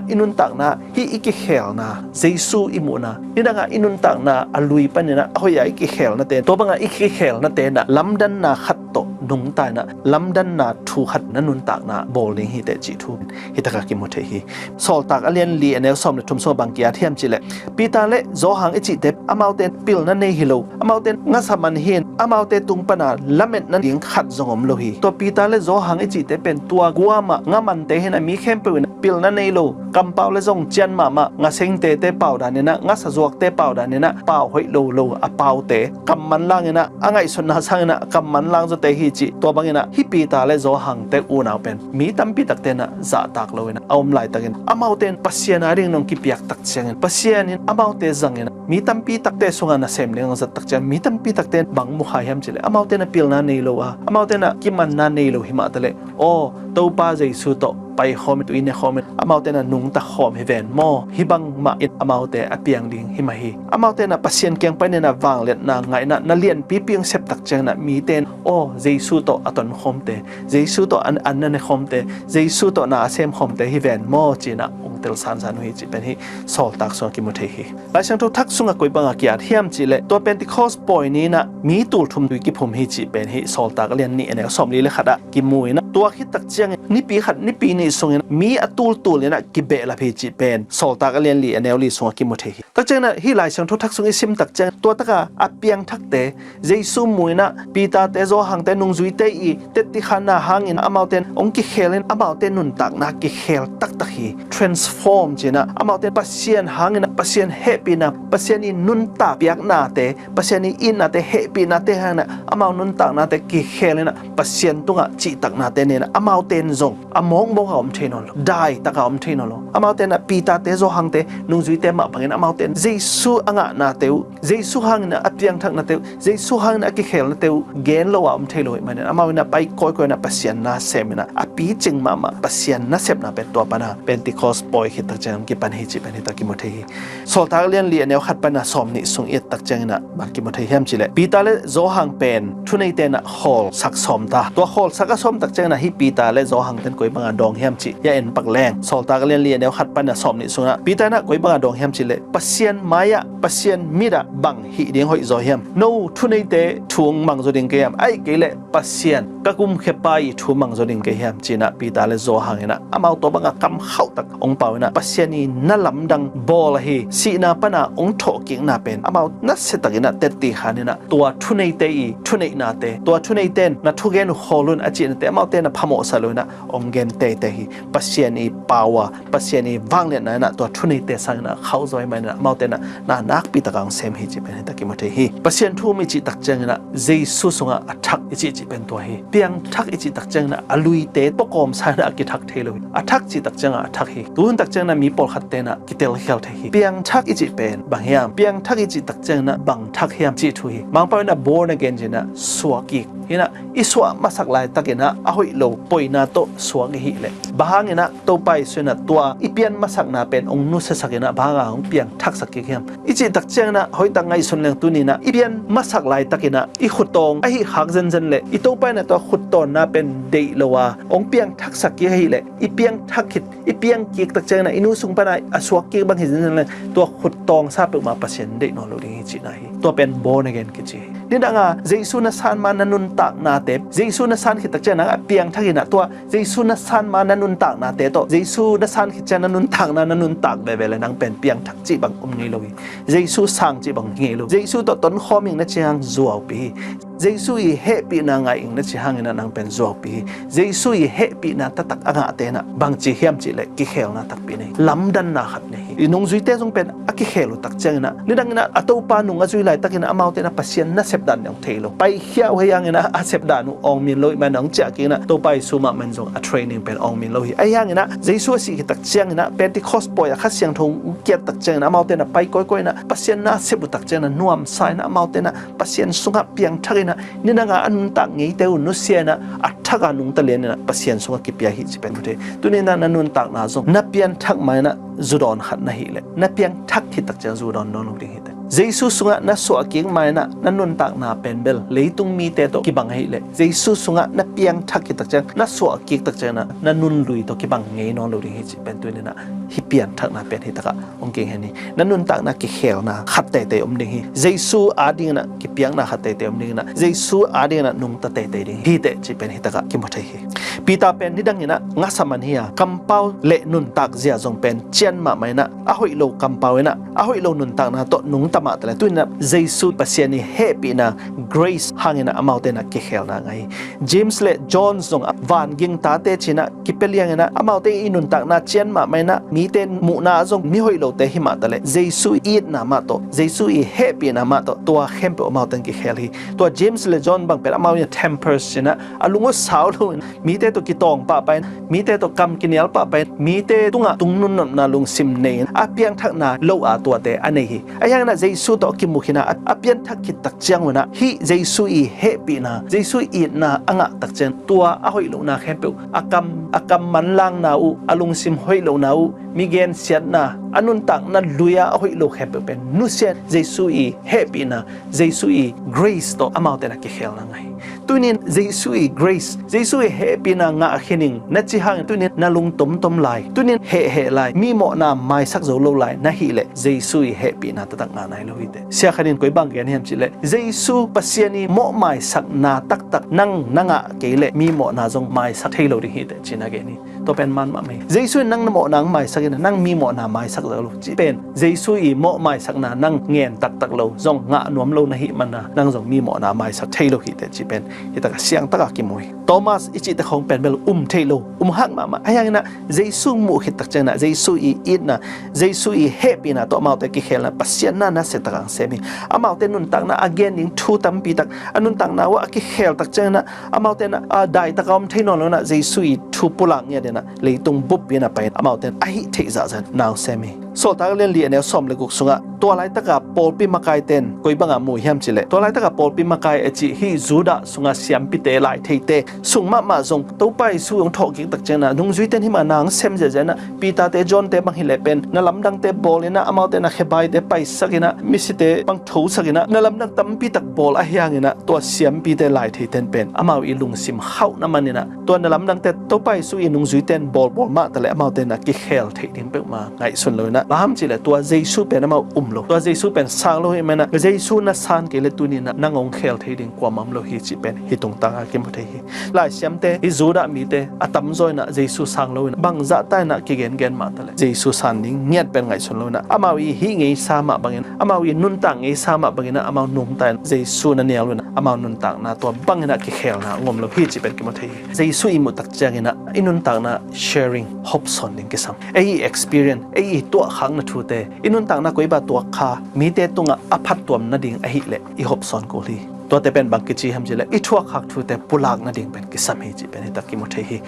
I nuntakna hih i kikhelna, Jesu i muhna, nidangah i nuntakna a lui panin ah a hoih ah i kikhelnate, tua bangah i kikhelnate in ah lamdanna khat tawh nungta in ah lamdanna thu khat na nuntakna bawl ding hi teh cih thu hi takah kimu thei hi. Sawltak a lian li a neu sawm le thum sungah bang ki-at hiam cih leh Peter le Johan i cihte amaute pilna nei hi lo, amaute ngasa man hi in amaute tung pana lametna ding khat zong om lo hi. Tua Peter le Johan i cihte pen tua guamah ngamante hi in ah mi khempeuh in ah pilna nei lo, kampau le zong cian mahmah, ngasengte te pau dan in ah, ngasa zuakte pau dan in ah pau hoih lo lo a paute, kam manlang in ah a ngaihsutna sangin ah kam manlang zawte hi cih tua bangin ah hih Peter le Johan te unau pen mi tampi takte in ah zahtak lo in ah a om laitakin amaute in Pasian a ding nong kipiak tak ciangin Pasian in amaute zangin ah mi tampi takte sungah nasem ding hong zat tak ciang mi tampi takte in bang mu kha hiam cih leh amaute in ah pilna nei lo a, amaute in ah kimanna nei lo hi mah taleh aw Topa Jesu tawh paikhawm in tui nekhawm in amaute in ah nungta khawm hi ven maw, hih bangmah in amaute a piang ding hi mah hi. Amaute in ah Pasian kiang panin ah vangliatna ngah in ah na lianpipi hong sep tak ciangin ah mite in aw Jesu tawh a tonkhawmte, Jesu tawh an an na nekhawmte, Jesu tawh na a semkhawmte hi ven maw ci in ah hong tel sansan uh hi cih pen hih Sawltak sungah kimu thei hi. Lai Siangtho thak sungah koi bangah ki-at hiam cih leh tua Pentecost pawi ni in ah mi tul thum tui kiphum hi cih pen hih Sawltak a lian nih a neu sawm li le khat ah kimu in ah tua khit tak ciangin nipi khat nipi nih sungin mi a tultul in ah kibehlap hi cih pen Sawltak a lian li a neu li sungah kimu thei hi. Tak ciangin ah hih Lai Siangtho thak sung i sim tak ciangin tua takah a piangthakte Jesu mu in ah Peter te, Johan te, nungzuite i tetti khanna hangin amaute in hong kikhel in amaute nuntakna kikhel taktak hi. Transform ci in ah amaute Pasian hangin ah Pasian hehpihna, Pasian i nuntak piaknate, Pasian i itnate, hehpihnate hangin ah amau nuntaknate kikhel in ah Pasian tungah cihtaknate nei in ah amaute in zong a mawkmawk a om thei nawn lo, daitak a om thei nawn lo. Amaute in ah Peter te, Johan te, nungzuite mah bangin amaute in Jesu a ngahnate uh, Jesu hangin ah a piangthaknate uh, Jesu hangin ah a kikhelnate uh gen lo a om thei lo ahih manin amau in ah pai kawikawi in ah Pasian na sem in ah a picing mahmah Pasian nasepna pen tua pana Pentecost awi khit tak ciangin kipan hi cih pen hi tak kimu thei hi. Sawltak lian li a neu khat pan a sawm nih sung i et tak ciangin ah bang kimu thei hiam cih leh Peter le Johan pen thuneite in ah khawlsak sawm ta. Tua khawlsak a sawm tak ciangin ah hih Peter le Johan ten koi bang a dawng hiam cih i a en pak leng Sawltak lian li a neu khat pan a sawm nih sung ah Peter in ah koi bang a dawng hiam cih leh Pasian mai ah, Pasian mit ah bang hih ding hoih zaw hiam? No thuneite thu hong mang zaw ding kei hiam? Ahih kei leh Pasian ka kumkhiapa i thu mang zaw ding kei hiam? Ci-in ah Peter le Johan in ah amau tua bang a kam khauh tak hong pau in ah Pasian i na lamdang bawl ahi sihna pan a hong thawhkikna pen amau nasia takin ah tetti khan in ah tua thuneite i thuneihnate, tua thuneite in na thugen uh khawl un a cihnate amaute na phamawhsak lo in ah hong gen teitei hi. Pasian i power, Pasian i vangliatna in ah tua thuneite sangin ah khauh zaw ahih manin ah amaute in ah na nakpi tak a hong sem hi cih pen hi tak kimu thei hi. Pasian thu um i cih tak ciangin ah Jesu sungah a thak i cih cih pen tua hi. Piangthak i cih tak ciangin ah a luite pawkawmsa in ah a kithak thei lo hi. A thak cih tak ciangah a thak hi. Tuhun tak ciangin ah mi pawlkhatte in ah kitelkhial thei hi. Piangthak i cih pen bang hiam? Piangthak i cih tak ciangin ah bang thak hiam cih thu hi. Mangpau in ah born again ci-in ah suah kik hi in ah i suah masak laitakin ah a hoih lo poina tawh suak i hih leh bang hangin ah Topa Jesu in ah tua i pian masakna pen hong nusiasak in ah bang hang a hong piangthaksak kik hiam? I cih tak ciangin ah hoih tak ngaihsun leng tuni in ah i pian masak laitakin ah i khuttawng ahi khak zenzen leh i Topa in ah tua khuttawnna pen deih lo a hong piangthaksak kik ahih leh i piangthak khit, i piangkik tak ciangin ah i nu sung pan a a suak kik bang hi zenzen leh tua khuttawngsa peuhmah Pasian deih nawn lo ding hi cihna hi. Tua pen born again kici hi. Nidang a Jesu na san ma na nuntaknate, Jesu na san khit tak ciang nang a piangthak in ah tua Jesu na san ma na nuntaknate tawh Jesu na san khit ciang na nuntakna na nuntak veve leh nang pen piangthak cih bang om ngei lo hi. Jesu sang cih bang hi ngei lo. Jesu tawh tonkhawm ing na ci hang zuaupi hi. Jesu i hehpihna ngah ing na ci hangin ah nang pen zuaupi hi. Jesu i hehpihna taktak a ngahte in ah bangci hiam cih leh kikhelna takpi nei hi. Lamdanna khat nei hi. I nungzuite zong pen a kikhel uh tak ciangin ah nidang in ah a Topa nung a zui laitakin ah amaute in ah Pasian nasep dan deuh thei lo. Paikhia uh hi hangin ah a sepdan uh awngmin lo ahih manin ah hong ciah kik in ah Topa Jesu mahmah in zong a training pen awngmin lo hi. Ahi hangin ah Jesu a sih khit tak ciangin ah Pentecost pawi a Kha Siangtho hong kiat tak ciangin ah amaute in ah pai kawikawi in ah Pasian nasep uh tak ciangin ah nuamsa in ah amaute in ah Pasian sungah piangthak in ah nidang a a nuntak ngeite uh nusia in ah a thak a nungta lian in ah Pasian sungah kipia hi cih pen mu thei. Tuni in ah na nuntakna zong na pianthak ma in ah zudawn khat na hih leh na piangthak khit tak ciang zudawn nawn lo ding hi teh. Jesu sungah na suah kik ma in ah na nuntakna pen bel leitung mite tawh kibang ahih leh Jesu sungah na piangthak khit tak ciang na suah kik tak ciang in ah na nunlui tawh kibang ngei nawn lo ding hi cih pen tuni in ah hih pianthakna pen hi tak ah hong kinghen hi. Na nuntakna kikhelna khat teitei om ding hi. Jesu adingin ah kipiakna khat teitei om dingin ah Jesu adingin ah nungta teitei ding hi teh cih pen hi tak ah kimu thei hi. Peter pen nidang in ah ngasa man hi a, kampau le nuntak zia zong pen cian mahmah in ah a hoih lo kampau in ah a hoih lo nuntakna tawh nungta mah ta leh tuni in ah Jesu Pasian i hehpihna grace hangin ah amaute in ah kikhelna ngah hi. James le John zong ah vanging tate ci-in ah kipia liang in ah amaute i nuntakna cian mahmah in ah mite muhna ah zong mi hoih lote hi mah ta leh Jesu i itna mah tawh, Jesu i hehpihna mah tawh tua khempeuh amaute in kikhel hi. Tua James le John bang pen amau in ah tempers ci-in ah a lung uh sau lo in mite tawh kitawng pahpah in, mite tawh kam kinial pahpah in, mite tungah tungnunopna lungsim nei in a piangthakna lo a tuate a nei hi. Ahi hangin ah Jesu tawh a kimu khin a a pianthak khit tak ciang un ah hih Jesu i hehpihna, Jesu i itna a ngah tak ciang tua a hoih lohna khempeuh, a kam, a kam manlangna uh, a lungsim hoih lohna uh, mi gensiatna, a nuntakna lui-a a hoih lo khempeuh pen nusia in Jesu i hehpihna, Jesu i grace tawh amaute in ah kikhelna ngah hi. Tuni in Jesu i grace, Jesu i hehpihna ngah khin ing na ci hangin tuni in na lung tomtom lai, tuni in hehheh lai, mi mawhna maisak zo lo lai na hih leh Jesu i hehpihna taktak ngah nai lo hi teh. Sia khat in koi bang gen hiam cih leh Jesu Pasian i mawhmaisakna taktak nang na ngah kei leh mi mawhna zong maisak thei lo ding hi teh ci-in a gen hi. Tua pen man mahmah hi. Jesu in nang na mawhna hong maisak in ah nang mi mawhna maisak zo lo cih pen Jesu i mawhmaisakna nang ngen taktak lo zong ngah nuam lo na hih man a nang zong mi mawhna maisak thei lo hi teh cih pen hi tak ah siang tak a kimu hi. Thomas i cihte khawng pen bel um thei lo, um hak mahmah. Ahi hangin ah Jesu muh khit tak ciangin ah Jesu i itna, Jesu i hehpihna tawh amaute kikhelna Pasian na nasia tak a hong sem hi. Amaute nuntakna a gen ding thu tampi tak a nuntakna uh a kikhel tak ciangin ah amaute in ah daitak a om thei nawn lo in ah Jesu i thu pulak ngiat in ah leitung bup in ah pai in amaute in a hih theih zahzah in na hong sem hi. Sawltak a lian li a neu sawm le guk sungah tua laitaka pawlpi makaite in koi banga mu hiam cileh, tua laitaka pawlpi makai a cih hih Judah sunga siampite, laitheite sung mahmah zong Topa Jesu hong thawhkik tak ciangin ah, nungzuite in hih mah na hong sem ziahziah in ah, Peter-te, John-te bang hileh pen na lamdangte bawl in ah, amaute na khebaite paisak in ah, misite bang thosak in ah, na lamdang tampi tak bawl ahi hangin ah, tua siampite, laitheite in pen amau i lungsim khauhna man in ah, tua na lamdangte Topa Jesu i nungzuite in bawlbawl mah taleh amaute in ah kikhel theih ding peuhmah ngaihsun lo in ah, bang hiam cileh tua Jesu pen amau um lo, tua Jesu pen sang lo hi man ah, Jesu na san kei leh tuni in ah nang hong khel thei ding kuamah om lo hi cih pen hih tungtang ah kimu thei hi. Laisiamte, hih Judah mite a tamzaw in ah Jesu sang lo in ah, bangzah ta in ah kigengen mah taleh Jesu san ding ngiat pen ngaihsun lo in ah, amau i hih ngeisa mah bangin, amau i nuntak ngeisa mah bangin ah amau nungta in ah Jesu na nial lo in ah, amau nuntakna tua bangin ah kikhelna hong om lo hi cih pen kimu thei hi. Jesu i muh tak ciangin ah i nuntakna sharing, hopsawn ding kisam. Ei i experience, ei i tuahkhakna thute, i nuntakna koi bang tuak kha mite tungah a phattuam nading ahileh i hopsawn kul hi. Tuate pen bang kici hiam cileh, i thuakkhak thute pulak nading pen kisam hi cih pen hih tak kimu thei hi.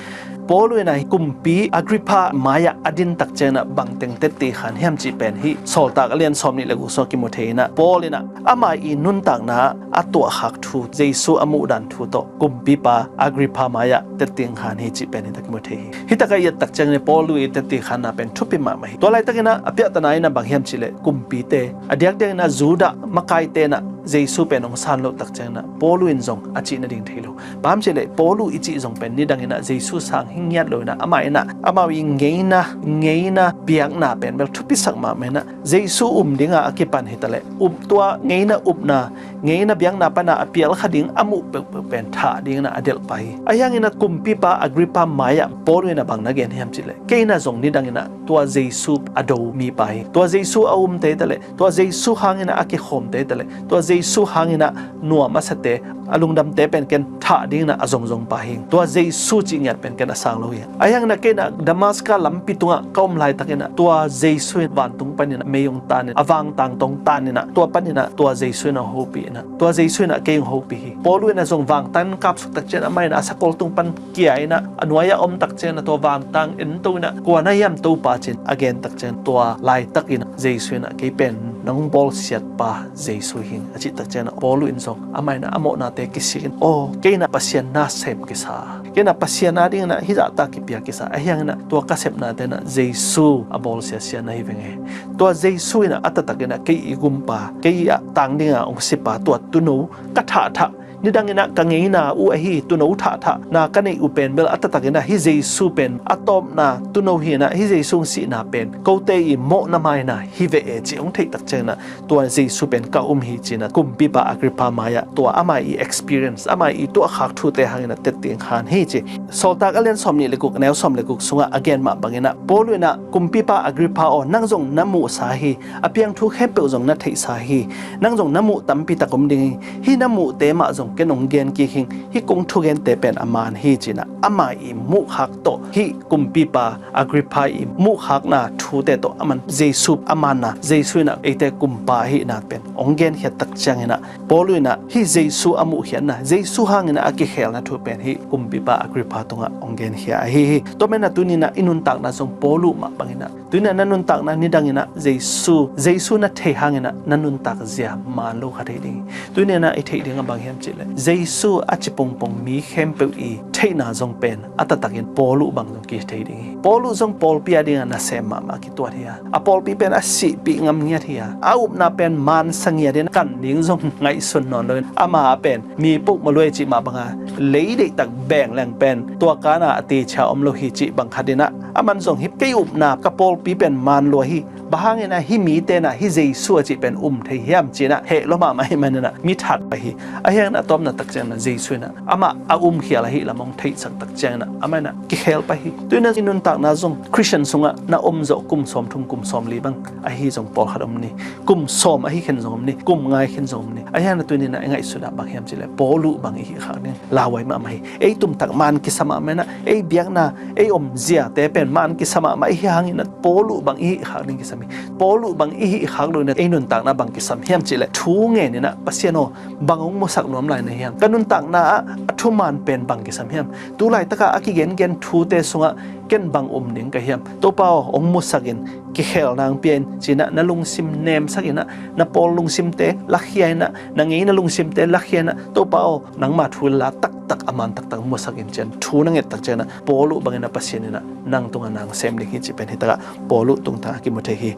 Paul in ah kumpi Agrippa mai-ah a din tak ciangin ah bangteng tetti khan hiam cih pen hih Sawltak a lian sawm nih le guk sungah kimu thei in ah, Paul in ah ama i nuntakna a tuahkhak thu, Jesu a muhdan thu tawh kumpipa Agrippa mai-ah tetti khan hi cih pen hih tak kimu thei hi. Hih tak a i et tak ciangin Paul i tetti khanna pen thupi mahmah hi. Tua laitakin ah a piahtana in ah bang hiam cileh, kumpite, a diakdiakin ah Judah makaite in ah Jesu pen hong san loh tak ciangin ah Paul in zong a cih nading thei lo. Bang hiam cileh, Paul i cih zong pen nidangin ah Jesu sang hi ngiat lo in ah, amah in ah amau i ngeina, ngeina biakna pen bel thupisak mahmah in ah, Jesu um dinga a kipan hi taleh, um, tua ngeina upna, ngeina biakna pana a pial kha ding a muh peuhpeuh pen thah dingin ah a delh pah hi. Ahi hangin ah kumpipa Agrippa mai-ah Paul in ah bang na gen hiam cileh, kei in ah zong nidangin ah tua Jesu a do mipa hi. Tua Jesu a umte taleh, tua Jesu hangin ah a kikhawmte taleh, tua Jesu hangin ah nuam a sate, a lungdamte pen ken thah dingin ah a zongzong pa hi. Tua Jesu cih ngiat pen ken a sang lo hi. Ahi hangin ah kei in ah Damaska lampi tungah ka om laitakin ah tua Jesu in vantung panin ah mei hong tan in ah, a vangtang tawh hong tan in ah, tua panin ah tua Jesu in hong hopih in ah, tua Jesu in ah kei hong hopih hi. Paul in ah zong vangtang kapsuk tak ciangin amah in ah a sakol tung pan kia in ah, a nuai-ah om tak ciangin ah tua vangtang ento in ah, kua na hiam Topa, ci-in a gen tak ciangin tua laitakin ah Jesu in ah kei pen nong bawlsiatpa Jesu hi ing, a cih tak ciangin ah Paul in zong amah in ah a mawhnate kisik in, aw, kei in ah Pasian nasem kisa, kei in ah Pasian adingin ah hih zahta kipia kisa, ahi hangin ah tua ka sepnate in ah Jesu a bawlsiasia na hi veng e. Tua Jesu in ah a taktakin ah kei i gumpa, kei ah tang dinga hong sipa, tua tuuno ka thahthah, nidangin ah ka ngeina uh ahi tuuno thahthahna ka neih uh pen bel a taktakin ah hih Jesu pen a tawpna tuuno hi in ah, hih Jesu hong sihna pen kote i mawhna mai-in ah hi ve e, ci hong theih tak ciangin ah tua Jesu pen ka um hi, ci-in ah kumpipa Agrippa mai-ah tua amah i experience, amah i tuahkhak thute hangin ah tetti khan hi, ci. Sawltak a lian sawm nih le guk, a neu sawm le guk sungah a gen mah bangin ah Paul in ah, kumpipa Agrippa aw, nang zong na muhsa hi, a piang thu khempeuh zong na theihsa hi, nang zong na muh tampi tak om ding hi, hih na muhte mah zong ken hong gen kik hi ing, hih kong thugente pen a man hi, ci-in ah amah i muhkhak tawh, hih kumpipa Agrippa i muhkhakna thute tawh aman Jesu a manna, Jesu in ah eite kumpa ahihna pen hong genkhiat tak ciangin ah Paul in ah hih Jesu a muhkhiatna, Jesu hangin ah a kikhelna thu pen hih kumpipa Agrippa tungah hong genkhia ahi hi. Tua manin ah tuni-in ah i nuntakna zong Paul mah bangin ah, tuni-in ah na nuntakna nidangin ah Jesu, Jesu na thei hangin ah na nuntak zia man lo kha thei ding hi. Tuni-in ah i theih ding ah bang hiam cihleh, Jesu a ci pongpong mi khempeuh i theihna zong pen a taktakin Paul bang zong kithei ding hi. Paul zong pawlpi adingin nasem mahmah kituat hi a, a pawlpi pen a sihpih ngam ngiat hi a, a upna pen mansa ngiat in kan ding zong ngaihsun nawn loin, ama pen mi pok maluai cih mah banga lei deihtak beng leng pen tua kana a teci a om lo hi cih bang khat in ah, aman zong hih kei upna ka pawlpi pen man lua hi, bang hangin ah hih mite in ah hih Jesu a cih pen um thei hiam ci-in ah heh lua mahmah ahih manin ah mi that pah hi. Ahi hangin a tawpna tak ciangin ah Jesu in ah amah a umkhial ahih lam hong theihsak tak ciangin ah amah in ah kikhel pah hi. Tuni-in ah i nuntakna zong Khristian sungah na om zawh kum sawmthum kum sawmli bang ahi zong pawlkhat om ni, kum sawm ahi khin zong om ni, kum nga ahi khin zong om ni. Ahi hangin ah tuni-in ah i ngaihsutna bang hiam cihleh Paul bang i hih khak ding lauhuai mahmah hi. Ei tumtak man kisa mahmah in ah, ei biakna, ei omziate pen man kisa mahmah i hih hangin ah Paul bang i hih khak ding kisam hi. Paul bang i hih khak loin ah ei nuntakna bang kisam hiam cihleh thu ngenin ah, Pasian aw, bang hong musak nuam lai na hiam? Ka nuntakna ah a thuman pen bang kisam hiam? Tu laitakah a kigengen thute sungah ken bang um ding ka hiam? Topa aw, hong musak in, kikhelna hong pia in, ci-in ah na lungsim nemsak in ah, na pawl lungsimte lakhia in ah, na ngeina lungsimte lakhia in ah, Topa aw, nangma thu la taktak a man taktak musak in, ci-in thu na nget tak ciangin ah, Paul uh bangin ah Pasian in ah nang tungah na hong sem ding hi cih pen hi takah Paul uh tungtang a kimu thei hi.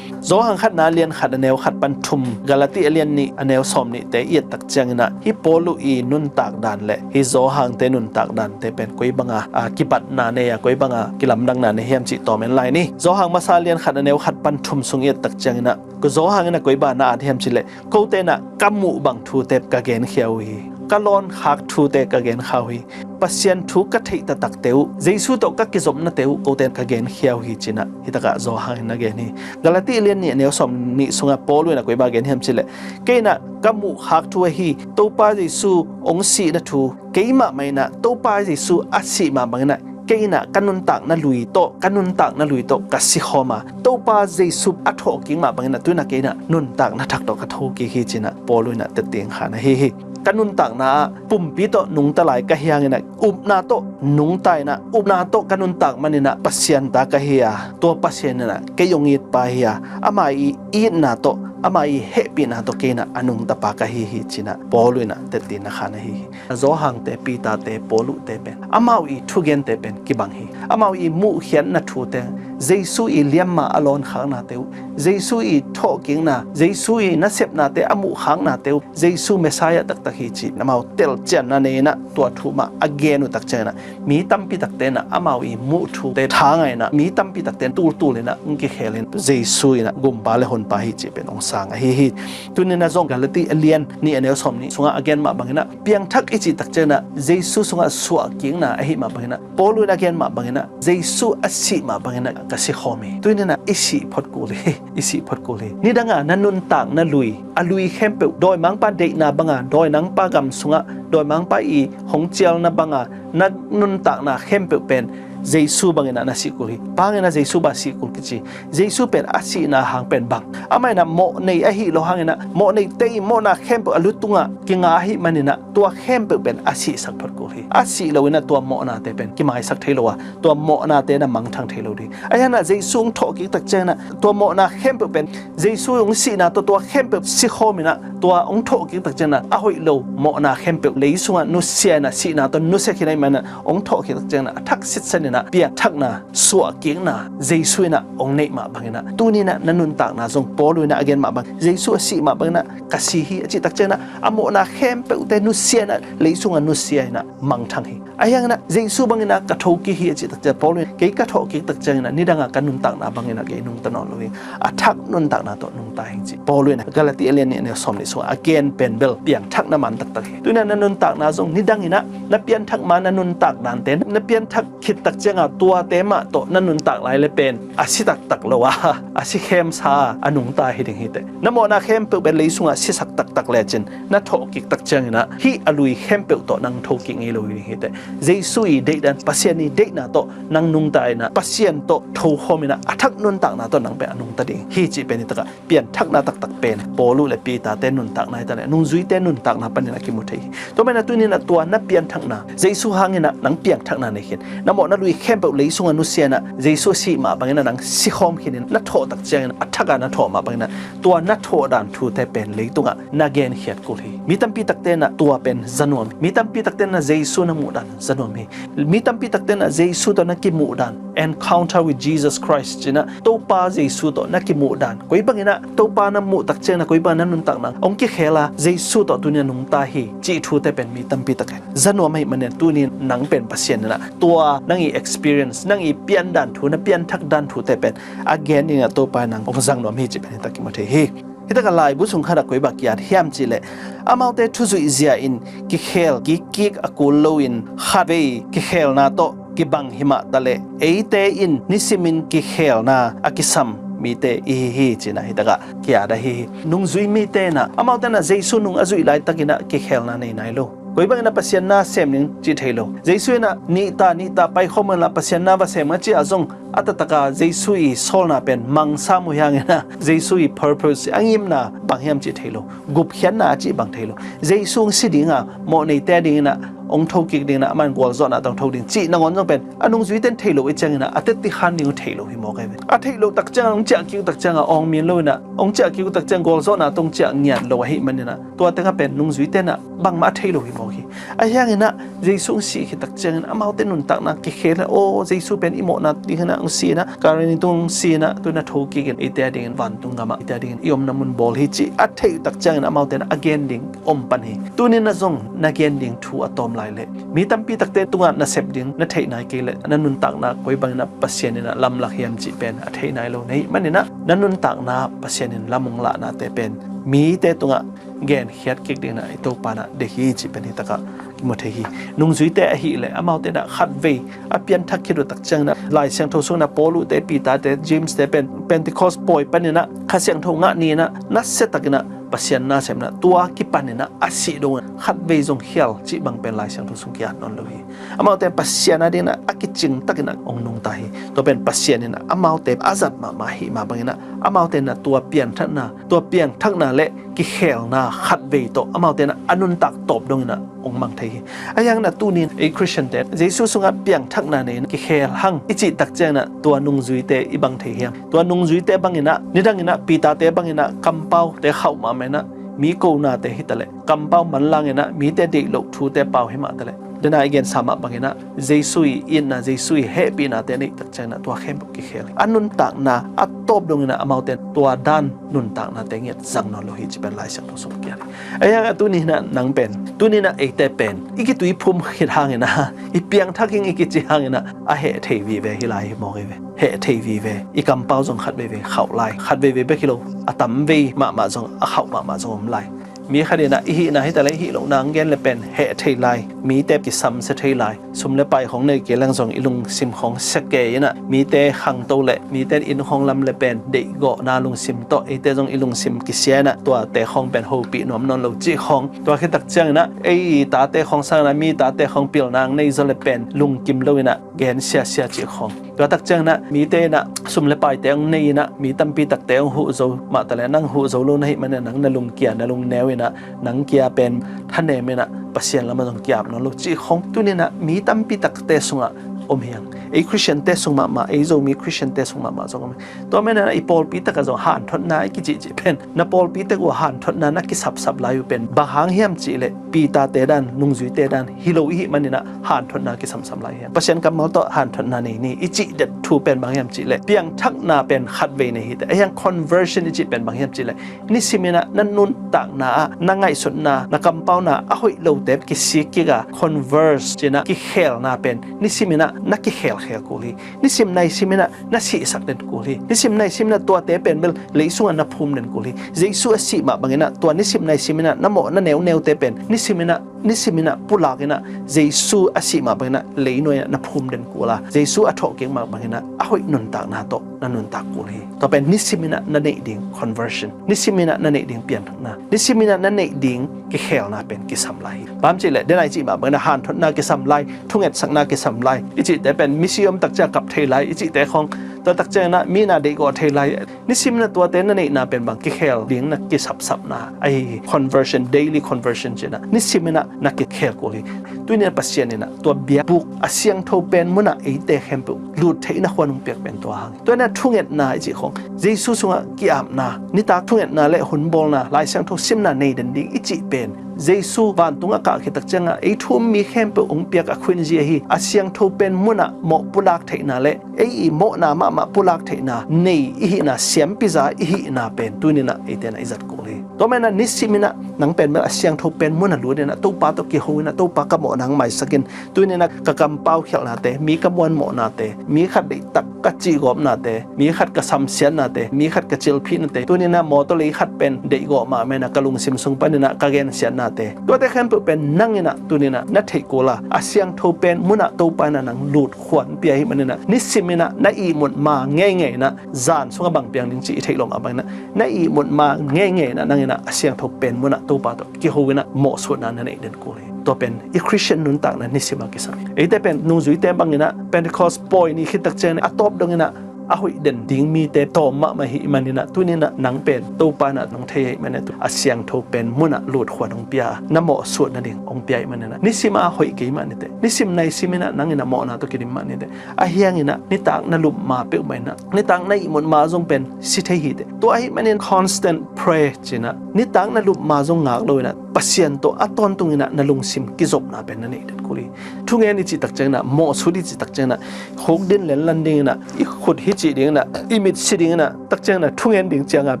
Johan khatna a lian khat a neu khat pan thum, Galati a lian nih a neu sawm nihte i et tak ciangin ah, hih Paul uh i nuntak dan le hih Johan-te nuntak dante pen koi banga, a, kibatna nei a, koi banga kilamdanna nei hiam cih tawm en lai ni. Johan masa a lian khat a neu khat pan thum sung i et tak ciangin ah, Johan in ah koi banga na at hiam cih leh, kote in ah ka muh bang thute ka genkhia uh hi. Ka lawn khak thute ka genkhia uh hi. Pasian thu ka theih taktakte uh, Jesu tawh ka kizopnate uh, kote in ka genkhia uh hi, ci-in ah hi takah Johan in na gen hi. Galati lian nih a neu sawm nih sungah Paul in ah koi banga gen hiam cih leh, kei in ah ka muh khak thu ahi Topa Jesu hong sihna thu, keimah mah in ah Topa Jesu a sih mah bangin ah kei in ah ka nuntakna lui tawh, ka nuntakna lui tawh ka sikhawm a, Topa Jesu a thawhkik mah bangin ah tu-in ah kei in ah nuntakna thak tawh ka thokik hi, ci-in ah Paul in ah tetti hong khan ahi hi. Ka nuntakna ah pumpi tawh nungta lai ka hi hangin ah, upna tawh nungta in ah, upna tawh ka nuntak manin ah Pasian ta ka hi a, tua Pasian in ah kei hong itpa hi a, ama i itna tawh, ama i hehpihna tawh kei in ah a nungtapa ka hi hi, ci-in ah Paul in ah tetti na khan ahi hi. Johan-te, Peter-te, Paul uh-te pen, amau i thugente pen kibang hi. Amau i muhkhiatna thute, Jesu i liamma a lawn khaknate uh, Jesu i thawhkikna, Jesu i nasepnate a muh khaknate uh, Jesu Messiah taktak hi cih amau telcianna nei in ah, tua thu mah a gen uh tak ciangin ah, mi tampi takte in ah amau i muh thute tha ngai in ah, mi tampi takte in tultul in ah hong kikhel in, Jesu in ah Gumpa le Honpa hi cih pen hong sang ahi hi. Tuni in ah zong Galati a lian nih a neu sawm nih sungah a gen mah bangin ah, piangthak i cih tak ciangin ah Jesu sungah suahkikna ahih mah bangin ah, Paul in a gen mah bangin ah, Jesu a sih mah bangin ah ka sikhawm hi. Tuni in ah i sih phot kul hi, i sih phot kul hi. Nidanga na nuntakna lui, a lui khempeuh, dawimangpa deihna banga, dawimangpa gam sungah, dawimangpa i hong cialna banga, na nuntakna khempeuh pen Jesu bangin ah na sih kul hi. Bangin ah Jesu bang sih kul kici? Jesu pen a sihna hang pen bang? Amah in ah mawhnei ahi lo hangin ah, mawhneite i mawhna khempeuh a lu tungah kinga ahih manin ah, tua khempeuh pen a sihsak phot kul hi. A sih lo in ah tua mawhnate pen kimaisak thei lo a, tua mawhnate in ah mangthang thei lo ding. Ahi hangin ah Jesu hong thawhkik tak ciangin ah, tua mawhna khempeuh pen Jesu hong sihna tawh tua khempeuh sikhawm in ah, tua hong thawhkik tak ciangin ah, a hoih lo mawhna khempeuh lei sungah nusia in ah, sihna tawh nusia khin ahih manin ah, hong thawhkik tak ciangin ah, a thak sitsan in ah piangthakna, suahkikna Jesu in ah hong neih mah bangin ah, tuni in ah na nuntakna zong Paul in ah a gen mah bang, Jesu a sih mah bangin ah ka si hi a cih tak ciangin ah, a mawhna khempeuhte nusia in ah, lei sungah nusia in ah mangthang hi. Ahi hangin ah Jesu bangin ah ka thokik hi a cih tak ciang Paul in, kei ka thawhkik tak ciangin ah nidanga ka nuntakna bangin ah kei nungta nawn lo hi. A thak nuntakna tawh nungta hi, ci Paul in ah Galati a lian nih a neu sawm nih sungah a gen pen bel piangthakna man taktak hi. Tuni in ah na nuntakna zong nidangin ah na pianthak ma na nuntak dante, na pianthak khit tak cianga tuate mah tawh na nuntak lai le pen a si taktak lo a, a si khemsa a, a nungta hi ding hi teh. Na mawhna khempeuh pen lei sungah sisak taktak lecin, na thawhkik tak ciangin ah hih a lui khempeuh tawh nang thokik ngei lo hi ding hi teh. Jesu i deihdan, Pasian i deihna tawh nang nungta in ah, Pasian tawh thokhawm in ah, a thak nuntakna tawh nang pen a nungta ding hi cih pen hi takah, pianthakna taktak pen Paul uh le Peter-te nuntakna hi ta leh, nungzuite nuntakna panin a kimu thei hi. Tua manin ah tuni in ah tua na pianthakna, Jesu hangin ah nang pianthakna nei khin, na mawhna lui khempeuh lei sungah nusia in ah, Jesu a sih mah bangin ah nang sikhawm khin in, na thawh tak ciangin ah, a thak a na thawh mah bangin ah, tua na thawh dan thute pen leitungah na genkhiat kul hi. Mi tampi takte in ah tua pen za nuam hi. Mi tampi takte in ah Jesu na muh dan za nuam hi. Mi tampi takte in ah Jesu tawh na kimuh dan, encounter with Jesus Christ ci-in ah, Topa Jesu tawh na kimuh dan, koi bangin ah Topa na muh tak ciangin ah koi bangin na nuntakna hong kikhel a, Jesu tawh tuni a nungta hi cih thute pen mi tampi tak in za nuam ahih manin ah, tuni nang pen Pasian in ah tua nang i experience, nang i piandan thu, na pianthak dan thute pen a gen in ah Topa in nang hong zang nuam hi cih pen hi tak kimu thei hi. Hi takah laibu sung khatah koi bang ki-at hiam cih leh, amaute thuzuih zia in kikhel kikkik a kul loin, khatvei kikhelna tawh kibang hi mah ta leh, eite in nisimin kikhelna a kisam mite i hi hi, ci-in ah hi takah ki-at ahi hi. Nungzui mite in ah, amaute in ah Jesu nung a zuih laitakin ah kikhelna nei nai lo. Koi bangin ah Pasian na sem ning cih thei lo. Jesu in ah, "Nihta, nihta, paikhawm unla, Pasian na va sem un," a cih ah zong, a taktak a Jesu i sawlna pen mangsa uh hi hangin ah, Jesu i purpose, a ngimna bang hiam cih thei lo. Gupkhiatna a cih bang thei lo. Jesu hong si ding a, mawhneite a dingin ah hong tho kik ding inah, aman gualzawhna tawh hong tho ding cih nangawn zong pen a nungzuite in thei lo i ciangin ah a teti khan ding uh thei lo hi mawk ahi ve. A theih loh tak ciangah hong ciah kik uh tak ciangah awng min lo inah, hong ciah kik uh tak ciang gualzawhna tawh hong ciah ngiat lo ahih manin ah tua tengah pen nungzuite in ah bangmah a thei lo hi mawk hi. Ahi hangin ah Jesu hong sih khit tak ciangin amaute nuntakna kikhel a, aw, Jesu pen i mawhna dingin ah hong si inah, Kalvari tung hong si inah, tu-in ah tho kik in eite a dingin vantung gamah eite a dingin i omna mun bawl hi cih a theih uh tak ciangin amaute in ah a gen ding om pan hi. Tuni-in ah zong na gen ding thu a tawm lai leh mi tampi takte tungah na sep ding na theih nai kei leh na nuntakna koi bangin ah Pasian in ah lamlak hiam cih pen a thei nai lo na hih manin ah na nuntakna Pasian in lam hong lahnate pen mite tungah genkhiat kik dingin ah i Topa in ah deih hi cih pen hi takah kimu thei hi. Nungzuite ahih leh amaute in ah khatvei a pianthak khit uh tak ciangin ah Lai Siangtho sungin ah Paul uhte, Peter-te, James-te pen Pentecost pawi panin ah Kha Siangtho ngah ni-in ah nasia takin ah Pasian na sem inah tua kipanin ah a sih dongin khatvei zong khial cih bang pen Lai Siangtho sung ki-at nawn lo hi. Amaute Pasian a dingin ah a kicing takin ah hong nungta hi. Tua pen Pasian in ah amaute a zat mahmah ahih mah bangin ah amaute in ah tua piangthakna, tua piangthakna le kikhelna khatvei tawh amaute in ah a nuntak tawp dongin ah hong mang thei hi. Ahi hangin ah tuni-in ei Khristiante Jesu sungah piangthakna nei-in kikhel hang i cih tak ciangin ah tua nungzuite i bang thei hiam? Tua nungzuite bangin ah, nidangin ah Peter-te bangin ah kampaute khauh mahmah in ah mi konate hi taleh, kampau manlangin ah mite deih loh thute pau hi mah taleh, dena i gensa mah bangin ah Jesu i itna, Jesu i hehpihnate a neih tak ciangin ah tua khempeuh kikhel hi. A nuntakna a tawp dongin ah amaute tua dan nuntaknate ngiat zang nawn lo hi cih pen Lai Siangtho sung kiat hi. Ahi hangin ah tuni-in ah nang pen, tuni-in ah eite pen i kituiphum khit hangin ah, i piangthak ing i kici hangin ah a heh thei vive hi lai hi mawk hi ve. Heh thei vive. I kampau zong khat veivei khauh lai. Khat veivei bek hi lo, a tam vei mahmah zong, a khauh mahmah zong om lai. Mi khat in ah i hihna hi taleh i hih lohna hong gen le pen heh thei lai. Mite kisamsia thei lai. Sum le pai khong nei kei leng zong i lungsim khong sia kei in ah mite khangto leh mite in inn khong lam le pen deihgawhna lungsim tawh eite zong i lungsim kisia in ah tuate khong pen hopih nuam nawn lo cih khong. Tua khit tak ciangin ah ei tate khong sangin ah mi tate khong pilna hong nei zaw le pen lungkim lo in ah gensiasia cih khong. Tua tak ciangin ah mite in ah sum le paite hong nei in ah mi tampi takte hong huh zo mah taleh nang huh zo lo na hih manin ah nang na lungkia, na lungneu in ah nang kia pen thanem in ah Pasian lamah zong ki-ap nawn lo cih khong tuni-in ah mi tampi takte sungah om hi hang. Ei Khristiante sung mahmah, ei Zomi Khristiante sung mahmah zong om hi. Tua manin ah i pawlpi takah zong hanthotna i kicihcih pen na pawlpi tak uh hanthotna na kisapsap lai uh pen bang hang hiam cih leh Peter-te dan, nungzuite dan hi lo i hih manin ah hanthotna kisamsam lai hiam? Pasian kammal tawh hanthotna nei ni i cih det thu pen bang hiam cih leh piangthakna pen khatvei nei hi teh. Ahi hang conversion i cih pen bang hiam cih leh nisim in ah na nuntakna ah na ngaihsutna, na kampauna a hoih lote kisik kik a converse ci-in ah kikhelna pen nisim in ah na kikhelkhel kul hi. Nisim naisim in ah na sihsak den kul hi. Nisim naisim in ah tuate pen bel lei sungah na phum den kul hi. Jesu a sih mah bangin ah tua nisim naisim in ah na mawh na neuneute pen nisim in ah, nisim in ah pulak in ah Jesu a sih mah bangin ah leinuai in ah na phum den kul a, Jesu a thawhkik mah bangin ah a hoih nuntakna tawh na nuntak kul hi. Tua pen nisim in ah na neih ding conversion, nisim in ah na neih ding pianthakna, nisim in ah na neih ding kikhelna pen kisam lai hi. Bang hang hiam cih leh dena i cih mah bangin ah hanthotna kisam lai, thungetsakna kisam lai i cihte pen misi om tak ciang kap thei lai i cihte khong, tua tak ciangin ah mi na deihgawh thei lai. Nisim in ah tuate na neihna pen bang kikhel ding na kisapsapna ahi hi. Conversion, daily conversion ci-in ah nisim in ah na kikhel kul hi. Tuni-in ah Pasian in ah tua biakbuk a siangtho pen munah eite khempeuh lut theihna khuan hong piak pen tua hang. Tua in ah thungetna i cih khong, Jesu sungah ki-apna, nitak thungetna le hunbawlna, Lai Siangtho simna nei den ding i cih pen Jesu vantung a kah khit tak ciangah ei thu um mi khempeuh hong piak a khuinzia hi. A siangtho pen munah mawh pulak theihna le ei i mawhna mahmah pulak theihna nei i hihna, siampi za i hihna pen tuni-in ah eite in ah i zat kul hi. Tua manin ah nisim in ah nang pen bel a siangtho pen munah lut in ah Topa tawh kiho in ah Topa ka mawhna hong maisak in, tuni-in ah ka kampau khialhnate, mi ka muanmawhnate, mi khat deihtak ka cihgawpnate, mi khat ka samsiatnate, mi khat ka cilphihnate, tuni-in ah mawtaw lei khat pen deihgawh mahmah in ah ka lungsim sung panin ah ka gensiatnate, tuate khempeuh pen nang in ah tuni-in ah na theih kul a, a siangtho pen munah Topa in ah nang lut khuan pia ahih manin ah nisim in ah na ihmut ma ngeingei in ah zan sungah bang piang ding cih i theih loh mah bangin ah na ihmut ma ngeingei in ah nang in ah a siangtho pen munah Topa tawh kiho in ah mawhsutna na neih den kul hi. Tua pen i Khristian nuntakna nisim a kisam hi. Eite pen nungzuite bangin ah Pentecost pawi ni khit tak ciangin ah a tawp dongin ah a hoih den ding mite tawm mahmah hi maninah, tuninah nang pen Topa inah nong thei hi maninah, a siangtho pen munah lut khua nong pia, na mawhsut nading hong pia hi maninah, nisim a hoih kei mah nite, nisim naisim inah nang inah mawhna tawh kidim mah nite. Ahi hanginah nitak na lup ma peuhmah inah, nitak na ihmut ma zong pen si thei hi teh. Tua ahi manin constant prayer cinah nitak na lup ma zong ngak lo inah, Pasian tawh a tawntung inah na lungsim kizopna pen na neih den kul hi. Thungen i cih tak cianginah, mawhsut i cih tak cianginah, khukdin lenlan dinginah, i khut hi cih dinginah, i mit si dinginah, tak cianginah thungen ding cianga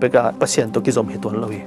beka Pasian tawh kizom hi tuan lo hi.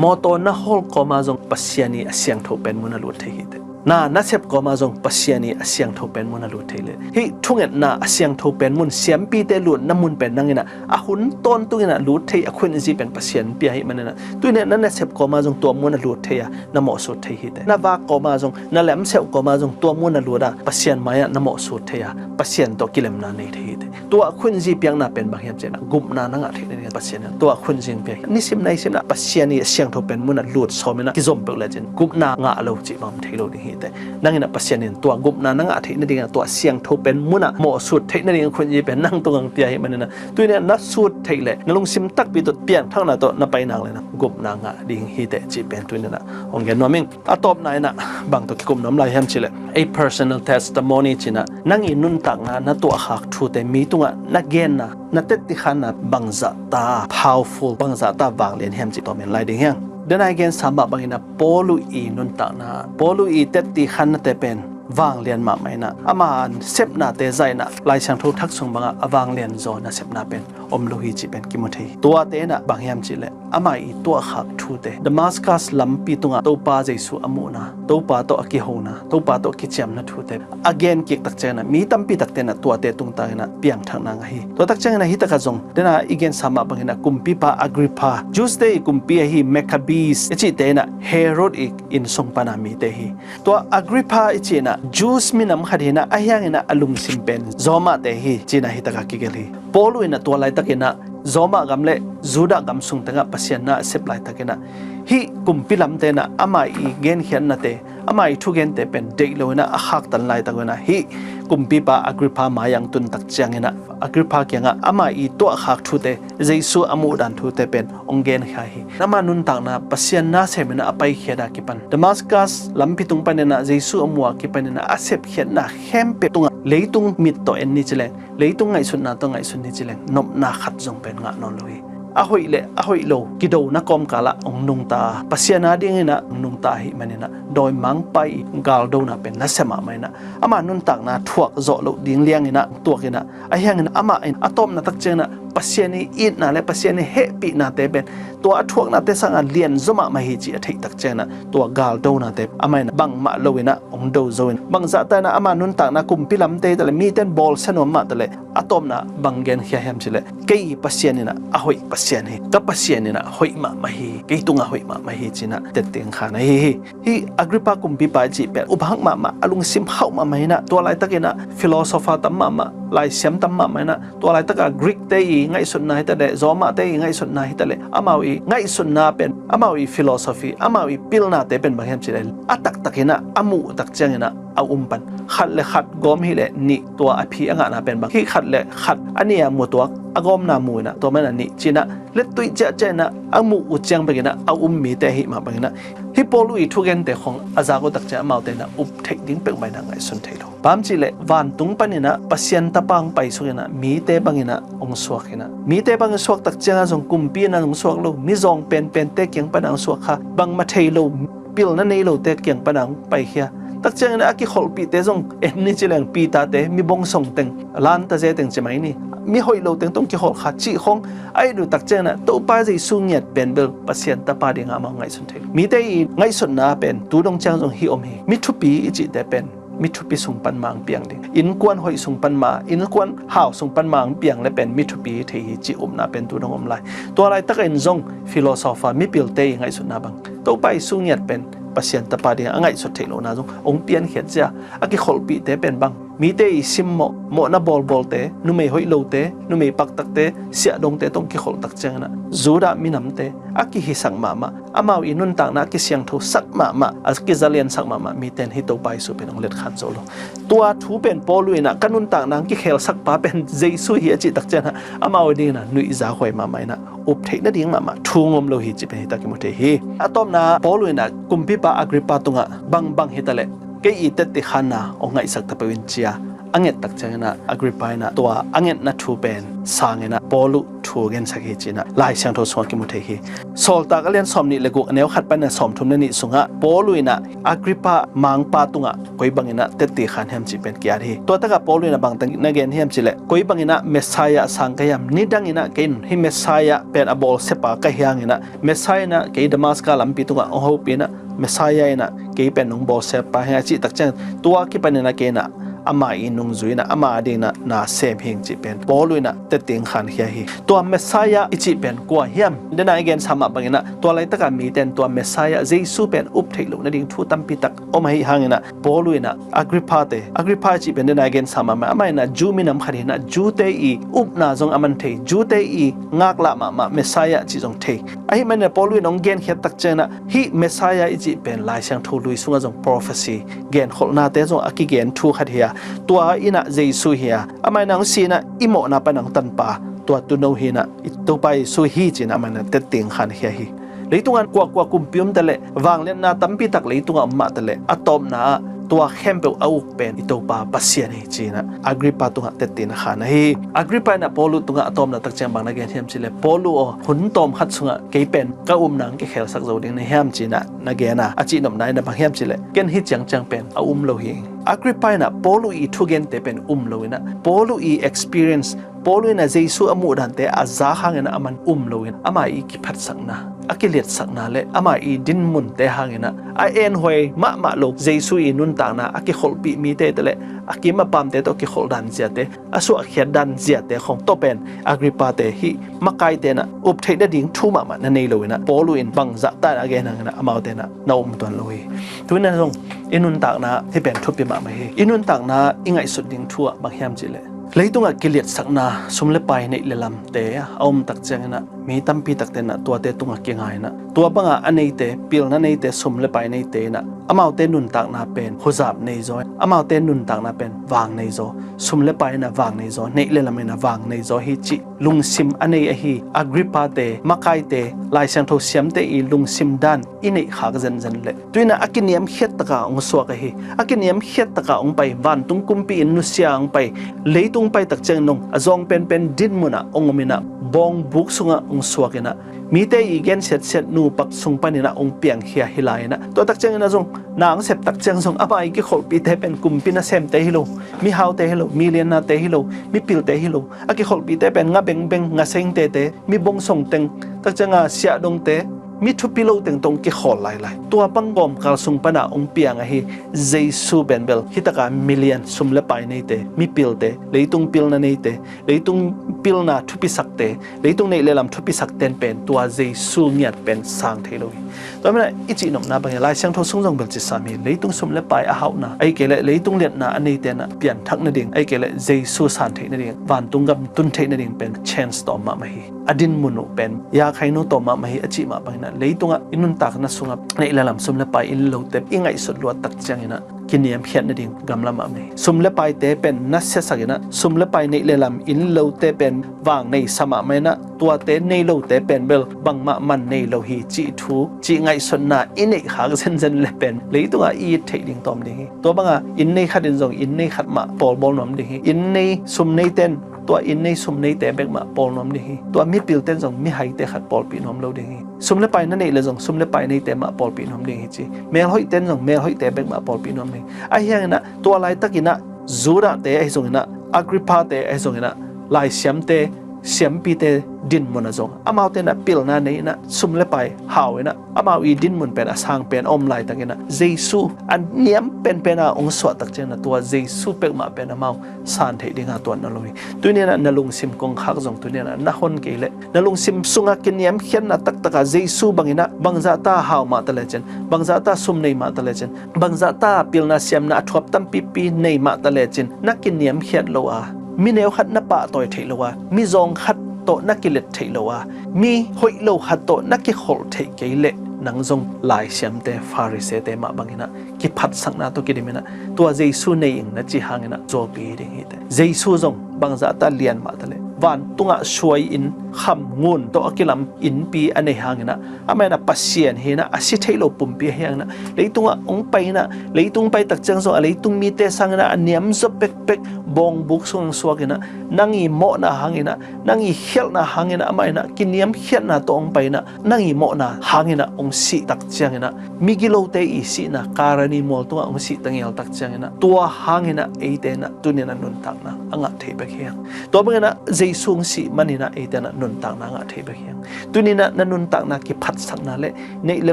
Mawtaw na hawl kawma zong Pasian i a siangtho pen mun a lut thei hi teh. Na na sep kawma zong Pasian i a siangtho pen mun a lut thei le, hih thungetna a siangtho pen mun, siampite lutna mun pen nanginah a hun tawntunginah lut thei a khunzi pen Pasian pia hi maninah, tuinah na na sep kawma zong tua mun a lut thei a, na mawhsut thei hi teh. Na vak kawma zong, na lemseuh kawma zong tua mun a lut a, Pasian mai-ah na mawhsut thei a, Pasian tawh kilemna nei thei hi teh. Tua khunzi piakna pen bang hiam cianah, gupna na ngah theih nading Pasian in tua khunzi pia hi. Nisim naisimna Pasian i a siangtho pen munah lut sawm inah kizom peuh lecin gupna ngah lo cih bang om thei lo ding hi teh. Nanginah Pasian in tua gupna na ngah theih nadingah, tua siangtho pen munah mawhsut theih nading khunzi pen nang tungah pia hi maninah, tuinah na sut theih leh na lungsim takpi tawh piangthakna tawh na pai nak leh na gupna ngah ding hi teh cih pen tuninah hong gen nuam ing. A tawpna inah bang tawh kikum nuam lai hiam cihleh, a personal testimony cinah, nang i nuntakna na tuahkhak thute mi tungah na genna, na tetti khanna bangzahta powerful, bangzahta vanglian hiam cih tawm en lai ding hiang. Dena i gensa mah banginah Paulu i nuntakna, Paulu i tetti khannate pen vanglian mahmah inah, ama sepnate zah inah Lai Siangtho Thak sung bangah a vanglian zaw nasepna pen om lo hi cih pen kimu thei hi. Tuate inah bang hiam cihleh, ama i tuahkhak thute, Damascus lampi tungah Topa Jesu a muhna, Topa tawh a kihona, Topa tawh a kiciamna thute a gen kik tak cianginah mi tampi takte inah tuate tungtang inah piangthakna ngah hi. Tua tak cianginah hih takah zong dena i gensa mah banginah kumpipa Agrippa, Jews te i kumpi ahi Maccabees i cihte inah Herod i inn sung pana mite hi. Tua Agrippa i cih inah Jews minam khat hi inah, ahi hanginah a lungsim pen Roma te hi cih inah hih takah kigelh hi. Paulu inah tua laitakinah Roma gam le Judah gam sung tengah Pasian na a sep laitakinah hih kumpi lamte inah ama i genkhiatnate, ama i thugente pen deih lo inah a khaktan laitak inah hih kumpipa Agrippa mai-ah tun tak cianginah Agrippa kiangah ama i tuahkhak thute, Jesu a muhdan thute pen hong genkhia hi. Ama nuntakna Pasian nasem inah a paikhiat a kipan, Damascus lampi tung paninah Jesu a muh a kipaninah a sepkhiatna khempeuh tungah leitung mit tawh en ni cileng, leitung ngaihsutna tawh ngaihsun ni cileng, nopna khat zong pen ngah nawn lo hi. A hoih le a hoih lo kidona kawmkalah hong nungta, Pasian a dinginah hong nungta ahi maninah dawimangpa i galdona pen nasia mahmah inah, ama nuntakna thuak zawh loh ding lianginah tuakinah, ahi hangin amah in a tawpna tak cianginah Pasian i itna le Pasian i hehpihnate pen tua a thuaknate sangah lianzaw mahmah hi cih a theih tak cianginah tua galdonate amah in bangmah lo inah hong do zo in, bangzahta inah ama nuntakna kumpi lamte hi taleh, mite in bawlsia nuam mah taleh, a tawpna bang genkhia hiam cihleh, kei Pasian inah a hoih Pasian hi, ka Pasian inah hoih mahmah hi, kei tungah hoih mahmah hi ci inah tetteng khan ahi hi. Hih Agrippa kumpipa i cih pen uphak mahmah, a lungsim khauh mahmah inah, tua laitakinah philosopher tam mahmah, laisiam tam mahmah inah, tua laitakah Greek te i ngaihsutna hi taleh, Roma te i ngaihsutna hi taleh, amau i ngaihsutna pen, amau i philosophy, amau i pilnate pen bang hiam cihleh, a taktak inah a muh tak cianginah a um pan, khat le khat gawm hileh nih, tua a phi a ngahna pen bang, hih khat le khat a nih a mu tuak, a gawmna mu inah tua manah nih ci inah, lettuih ciahciah inah a muh uh ciang bekinah a um mite ahih mah banginah, hih Paulu i thugente khong a zak uh tak ciang amaute inah up theih ding peuhmah inah ngaihsun thei lo. Bang hiam cihleh vantung paninah Pasian Tapa hong paisuk inah mite banginah hong suak inah, mite bangin suak tak ciangah zong kumpi inah hong suak lo, mizawng penpente kiang panah hong suak kha, bangmah thei lo, pilna nei lote kiang panah hong paikhia. Tak cianginah a kikholhpihte zong en ni cileng, Peter te, mi bongsong teng, lanta ze teng ci mai ni, mi hoih lo teng tawh hong kikholh kha cih khong a it uh tak cianginah Topa Jesu ngiat pen bel Pasian Tapa dingah amau ngaihsun thei lo. Mite i ngaihsutna pen tu dong ciang zong hih om hi. Mi thupi i cihte pen mi thupi sung pan mah hong piang ding, innkuan hoih sung pan mah, innkuan hau sung pan mah hong piang le pen mi thupi hi thei hi cih upna pen tu dong om lai. Tua laitaka in zong philosopher, mipilte i ngaihsutna bang, Topa Jesu ngiat pen Pasian Tapa dingah a ngaihsut theih lohna zong hong piankhiat cia, a kikholhpihte pen bang mite i simmawh, mawhna bawlbawlte, numei hoih lote, numei paktakte, siahdongte tawh kikholh tak ciangin ah Judah minamte a kihisak mahmah, amau i nuntakna a kisiangthosak mahmah, a kizaliansak mahmah mite in hih Topa Jesu pen hong letkhan zo lo. Tua thu pen Paul in ah ka nuntakna hong kikhelsak pa pen Jesu hi a cih tak ciangin ah amau adingin ah nuihzahuai mahmah in ah up theih nading mahmah thu hong om lo hi cih pen hih tak kimu thei hi. A tawpna Paul in ah kumpipa Agrippa tungah bangbang hitaleh kei i tetti khanna hong ngaihsak ta peuh in ci a a nget tak ciangin ah Agrippa in ah tua a ngetna thu pen sangin ah Paul uh thu gensak hi ci-in ah Lai Siangtho sungah kimu thei hi. Sawltak a lian sawmnih le guk, a neu khat panin a sawmthum le nih sungah Paul in ah Agrippa mangpa tungah koi bangin ah tetti khan hiam cih pen ki-at hi. Tua takah Paul in ah bangteng na gen hiam cih leh, koi bangin ah Messiah a sang ka hiam? Nidangin ah kei in hih Messiah pen a bawlsiapa ka hi hangin ah Messiah in ah kei Damaska lampi tungah hong hopih in ah Messiah in ah kei pen hong bawlsiapa hi hang a cih tak ciang tua kipanin ah kei in ah ama i nungzui in ah ama adingin ah na sem hing cih pen Paul in ah tetti khankhia hi. Tua Messiah i cih pen kua hiam? Dena i gensa mah bangin ah tua laitaka mite in tua Messiah Jesu pen up theih loh nading thu tampi tak om ahi hangin ah Paul in ah Agrippa te, Agrippa i cih pen dena i gensa mah bangin amah in ah Jew minam khat hi in ah Jew te i upna zong a man thei, Jew te i ngaklah mahmah Messiah cih zong thei. Ahih manin ah Paul in hong genkhiat tak ciangin ah hih Messiah i cih pen Lai Siangtho lui sungah zong prophecy, genkholhnate zong a kigen thu khat hi a, tua in ah Jesu hi a, amah in ah hong si in ah i mawhna pan hong tanpa tua tuuno hi in ah i Topa Jesu hi ci-in ah amah in ah tetti khankhia hi. Leitungah kuakua kumpi om taleh, vangliatna tampi tak leitungah om mah taleh, a tawpna ah tua khempeuh a uk pen i Topa Pasian hi ci-in ah Agrippa tungah tetti na khan ahi hi. Agrippa in ah Paul tungah a tawpna tak ciang bang na gen hiam cih leh, Paul aw, hun tawm khat sungah kei pen ka upna hong kikhelsak zo ding na hiam ci-in ah na gen a, a cihnopna in ah bang hiam cih leh, ken hih ciangciang pen a um lo hi. Agrippa in ah Paul i thugente pen um lo in ah, Paul i experience, Paul in ah Jesu a muh dante a zak hangin ah aman um lo in, ama i kiphatsakna, a kiliatsakna le ama i dinmunte hangin ah a enhuai mahmah lo Jesu i nuntakna a kikholhpih mite te le a kim a pamte tawh kikholh dan ziate, a suahkhiat dan ziate khong tawh pen Agrippa te hih makaite in ah up theih nading thu mahmah na nei lo in ah Paul in bang zahta in a gen hangin ah amaute in ah na um tuan lo hi. Tu-in ah zong i nuntakna hih pen thupi mahmah hi. I nuntakna i ngaihsut ding thu ah bang hiam cih leh, leitungah kiliatsakna, sum le pai, neih le lamte a om tak ciangin ah mi tampi takte in ah tuate tungah kinga in ah tua bangah a neite, pilna neite, sum le pai neite in ah amaute nuntakna pen huzap nei zaw, amaute nuntakna pen vang nei zaw, sum le pai in ah vang nei zaw, neih le lam in ah vang nei zaw hi cih lungsim a nei ahi Agrippa te, makaite, Lai Siangtho siamte i lungsim dan i neih khak zenzen leh, tu-in ah a kiniamkhiat taka hong suak ahi, a kiniamkhiat taka hong pai, vantung kumpi inn nusia hong pai, leitung pai tak ciangin zong a zawng penpen dinmun ah hong om in ah, bawngbuk sungah hong suak in ah, mite i gensiatsiat nupak sung panin ah hong piangkhia hi lai in ah, tua tak ciangin ah zong na hong sep tak ciang zong ama i kikholhpihte pen kumpi nasemte hi lo, mihaute hi lo, miliannate hi lo, mipilte hi lo, a kikholhpihte pen nga bengbeng, nga sengtete, mi bongsong teng, tak ciangin siahdongte, mi thupi lo teng tawh hong kikhawl lailai. Tua bang gawmkal sung panah hong piang ahi Jesu pen bel hih takah milian, sum le pai neite, mipilte, leitung pilna neite, leitung pilna thupisakte, leitung neih le lam thupisakte in pen tua Jesu ngiat pen sang thei lo hi. Tua manin ah i cihnopna bangin Lai Siangtho sung zong bel cisam hi. Leitung sum le pai a hauhna, ahih kei leh leitung liatna a neite in ah pianthak nading, ahih kei leh Jesu san theih nading, vantung gam tun theih nading pen chance tawm mahmah hi. A dinmun uh pen yakhainu tawm mahmah hi a cih mah bangin ah, leitungah i nuntakna sungah neih le lam, sum le pai i lei lote i ngaihsut luat tak ciangin ah kiniamkhiat nading gamla mahmah hi. Sum le paite pen nasiasak in ah, sum le pai, neih le lam i lei lote pen vang neisa mahmah in ah, tuate nei lote pen bel bangmah man nei lo hi cih thu, cih ngaihsutna i neih khak zenzen le pen leitungah i it theih ding tawm ding hi. Tua banga inn nei khat in zong inn nei khat mah pawlbawl nuam ding hi. Inn nei sum neite in tua inn nei sum neite bek mah pawl nuam ding hi. Tua mipilte in zong mihaite khat pawlpih nuam lo ding hi. Sum le pai na neih le zong sum le pai neite mah pawlpih nuam ding hi ci. Melhoihte in zong melhoihte bek mah pawlpih nuam ding hi. Ahi hangin ah tua laitakin ah Judahte ahi zongin ah, Agrippa-te ahi zongin ah, laisiamte, siampite dinmun ah zong amaute in ah pilna nei in ah, sum le pai hau in ah, amau i dinmun pen a sang pen a om laitak in ah, Jesu a niam penpen a hong suahtak ciangin ah, tua Jesu peuhmah pen amau san theih ding a tuan na lo hi. Tuni in ah na lungsim kongkhak zong tuni in ah na hon kei leh, na lungsim sungah kiniamkhiatna taktak a Jesu bang in ah, bangzah ta hau mah ta lecin, bangzah ta sum nei mah ta lecin, bangzah ta pilna siamna a thuap tampipi nei mah ta lecin, na kiniamkhiat lo a, mi neu khat na pahtawi theih lo a, mi zawng khat tawh na kilet theih lo a, mi hoih lo khat tawh na kikholh theih kei leh, nang zong laisiamte, Pharisee-te mah bang in ah kiphatsakna tawh kidim in ah, tua Jesu nei ing na cih hangin ah zuaupi ding hi teh. Jesu zong bangzah ta lian mah ta leh, vantungah suai in kham ngun tawh a kilam innpi a nei hangin ah, amah in ah Pasian hi in ah, a si theih lo pumpi ahi hangin ah, leitungah hong pai in ah, leitung pai tak ciang zong a leitung mite sangin ah a niamzaw pekpek bawngbuk sung hong suak in ah, nang i mawhna hangin ah, nang i khialhna hangin ah, amah in ah kiniamkhiatna tawh hong pai in ah, nang i mawhna hangin ah hong sih tak ciangin ah, migilote i sihna Kalvari mual tungah hong sih tangial tak ciangin ah, tua hangin ah eite in ah tuni in ah nuntakna a ngah thei bek hi hang. Tua bangin ah Jesu hong sih manin ah eite in ah nuntakna a ngah thei bek hi hang. Tuni in ah na nuntakna kiphatsakna le neih le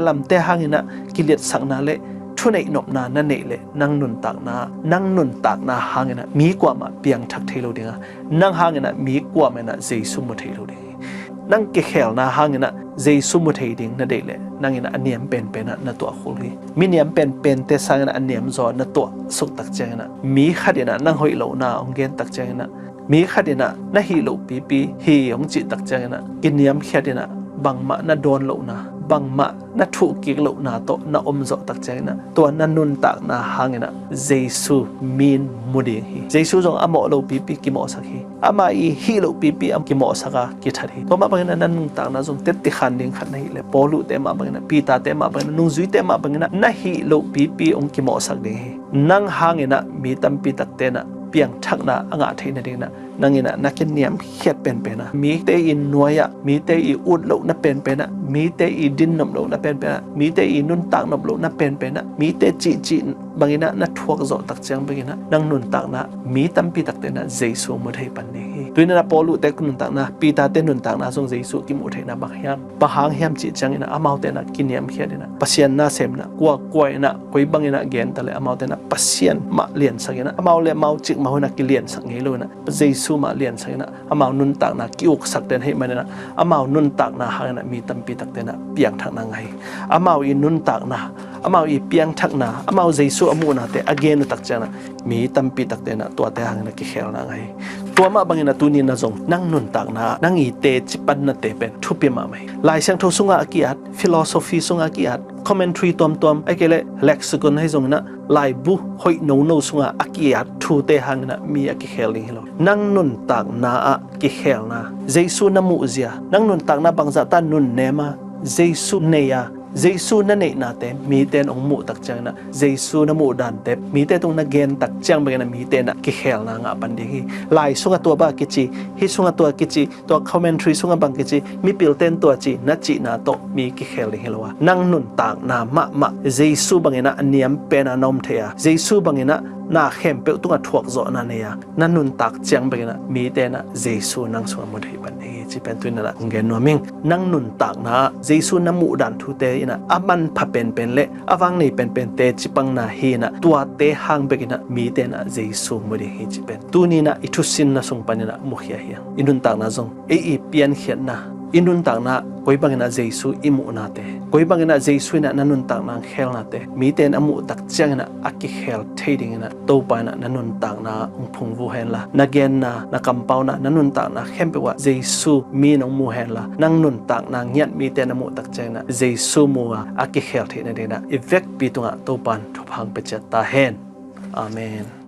lamte hangin ah kiliatsakna le thuneih nopna na neih leh, nang nuntakna, nang nuntakna hangin ah mi kuamah piangthak thei lo ding a, nang hangin ah mi kuamah in ah Jesu mu thei lo ding hi. Nang kikhelna hangin ah Jesu mu thei ding na deih leh, nang in ah a niam penpen ah na tuah khul hi. Mi niam penpente sangin ah a niamzaw na tuah suk tak ciangin ah, mi khat in ah nang hoih lohna hong gen tak ciangin ah, mi khat in ah na hih loh pipi hi hong cih tak ciangin ah, kiniamkhiat in ah bangmah na dawn lohna, bangmah na thuhkik lohna tawh na om zawh tak ciangin ah, tua na nuntakna hangin ah Jesu min mu ding hi. Jesu zong a mawh lo pipi kimawhsak hi. Amah i hih loh pipi a kimawhsak a kithat hi. Tua mah bangin ah na nuntakna zong tetti khan ding khat na hih leh, Paulu-te mah bangin ah, Peter-te mah bangin ah, nungzuite mah bangin ah na hih loh pipi hong kimawhsak ding hi. Nang hangin ah mi tampi takte in ah piangthakna a ngah theih nadingin ah, nang in ah na kiniamkhiat penpen ah, mite i nuai ah, mite i ut lohna penpen ah, mite i dinnop lohna penpen ah, mite i nuntak nop lohna penpen ah, mite cihcih bangin ah na thuak zawh tak ciang bangin ah, nang nuntakna mi tampi takte in ah Jesu mu thei pan ding hi. Tuni in ah Paulu-te nuntakna, Peter-te nuntakna zong Jesu kimuh theihna bang hiam, bang hang hiam cih ciangin ah, amaute in ah kiniamkhiat in ah, Pasian na semna kuakua in ah, koi bangin ah gen ta leh, amaute in ah Pasian mah liansak in ah, amau le amau cikmah hun ah kiliansak ngei lo in ah, Jesu mah liansak in ah, amau nuntakna ki-uksak den ahih manin ah, amau nuntakna hangin ah mi tampi takte in ah piangthakna ngah hi. Amau i nuntakna, amau i piangthakna, amau Jesu a muhnate a gen uh tak ciangin ah, mi tampi takte in ah tuate hangin ah kikhelna ngah hi. Tua mah bangin ah tuni in ah zong nang nuntakna, nang i teci pannate pen thupi mahmah hi. Lai Siangtho sungah a ki-at, philosophy sungah a ki-at, commentary tuamtuam, ahih kei leh lexicon ahi zongin ah, laibu hoih nono sungah a ki-at thute hangin ah mi a kikhel ding hi lo. Nang nuntakna ah kikhelna, Jesu na muhzia, nang nuntakna bangzah ta nunnem a, Jesu nei a, Jesu na neihnate mite in hong muh tak ciangin ah, Jesu na muh dante mite tung na gen tak ciang bangin ah mite in ah kikhelna ngah pan ding hi. Lai sungah tua bang kici, hih sungah tua kici, tua commentary sungah bang kici, mipilte in tua ci, na cihna tawh mi kikhel ding hi lo a, nang nuntakna mahmah Jesu bangin ah a niam pen a na om thei a, Jesu bangin ah na khempeuh tungah thuakzawhna nei a, na nuntak ciang bangin ah mite in ah Jesu nang sungah mu thei pan ding hi cih pen tuni in ah hong gen nuam ing. Nang nuntakna ah Jesu na muh dan thute in ah a manpha penpen le a vang nei penpen teci pangna hi in ah, tuate hang bekin ah mite in ah Jesu mu ding hi cih pen tuni in ah i thusinna sung panin ah mukhia hi hang. I nuntakna zong ei i piankhiatna, i nuntakna koi bangin ah Jesu i muhnate, koi bangin ah Jesu in ah na nuntakna hong khelnate mite in a muh tak ciangin ah a kikhel thei dingin ah Topa in ah na nuntakna hong phungvuh hen la, na genna, na kampauna, na nuntakna khempeuh ah Jesu mi in hong mu hen la, nang nuntakna ngiat mite in a muh tak ciangin ah Jesu mu a a kikhel theih nadingin ah i vekpi tungah Topa in thupha hong pia ciat ta hen. Amen.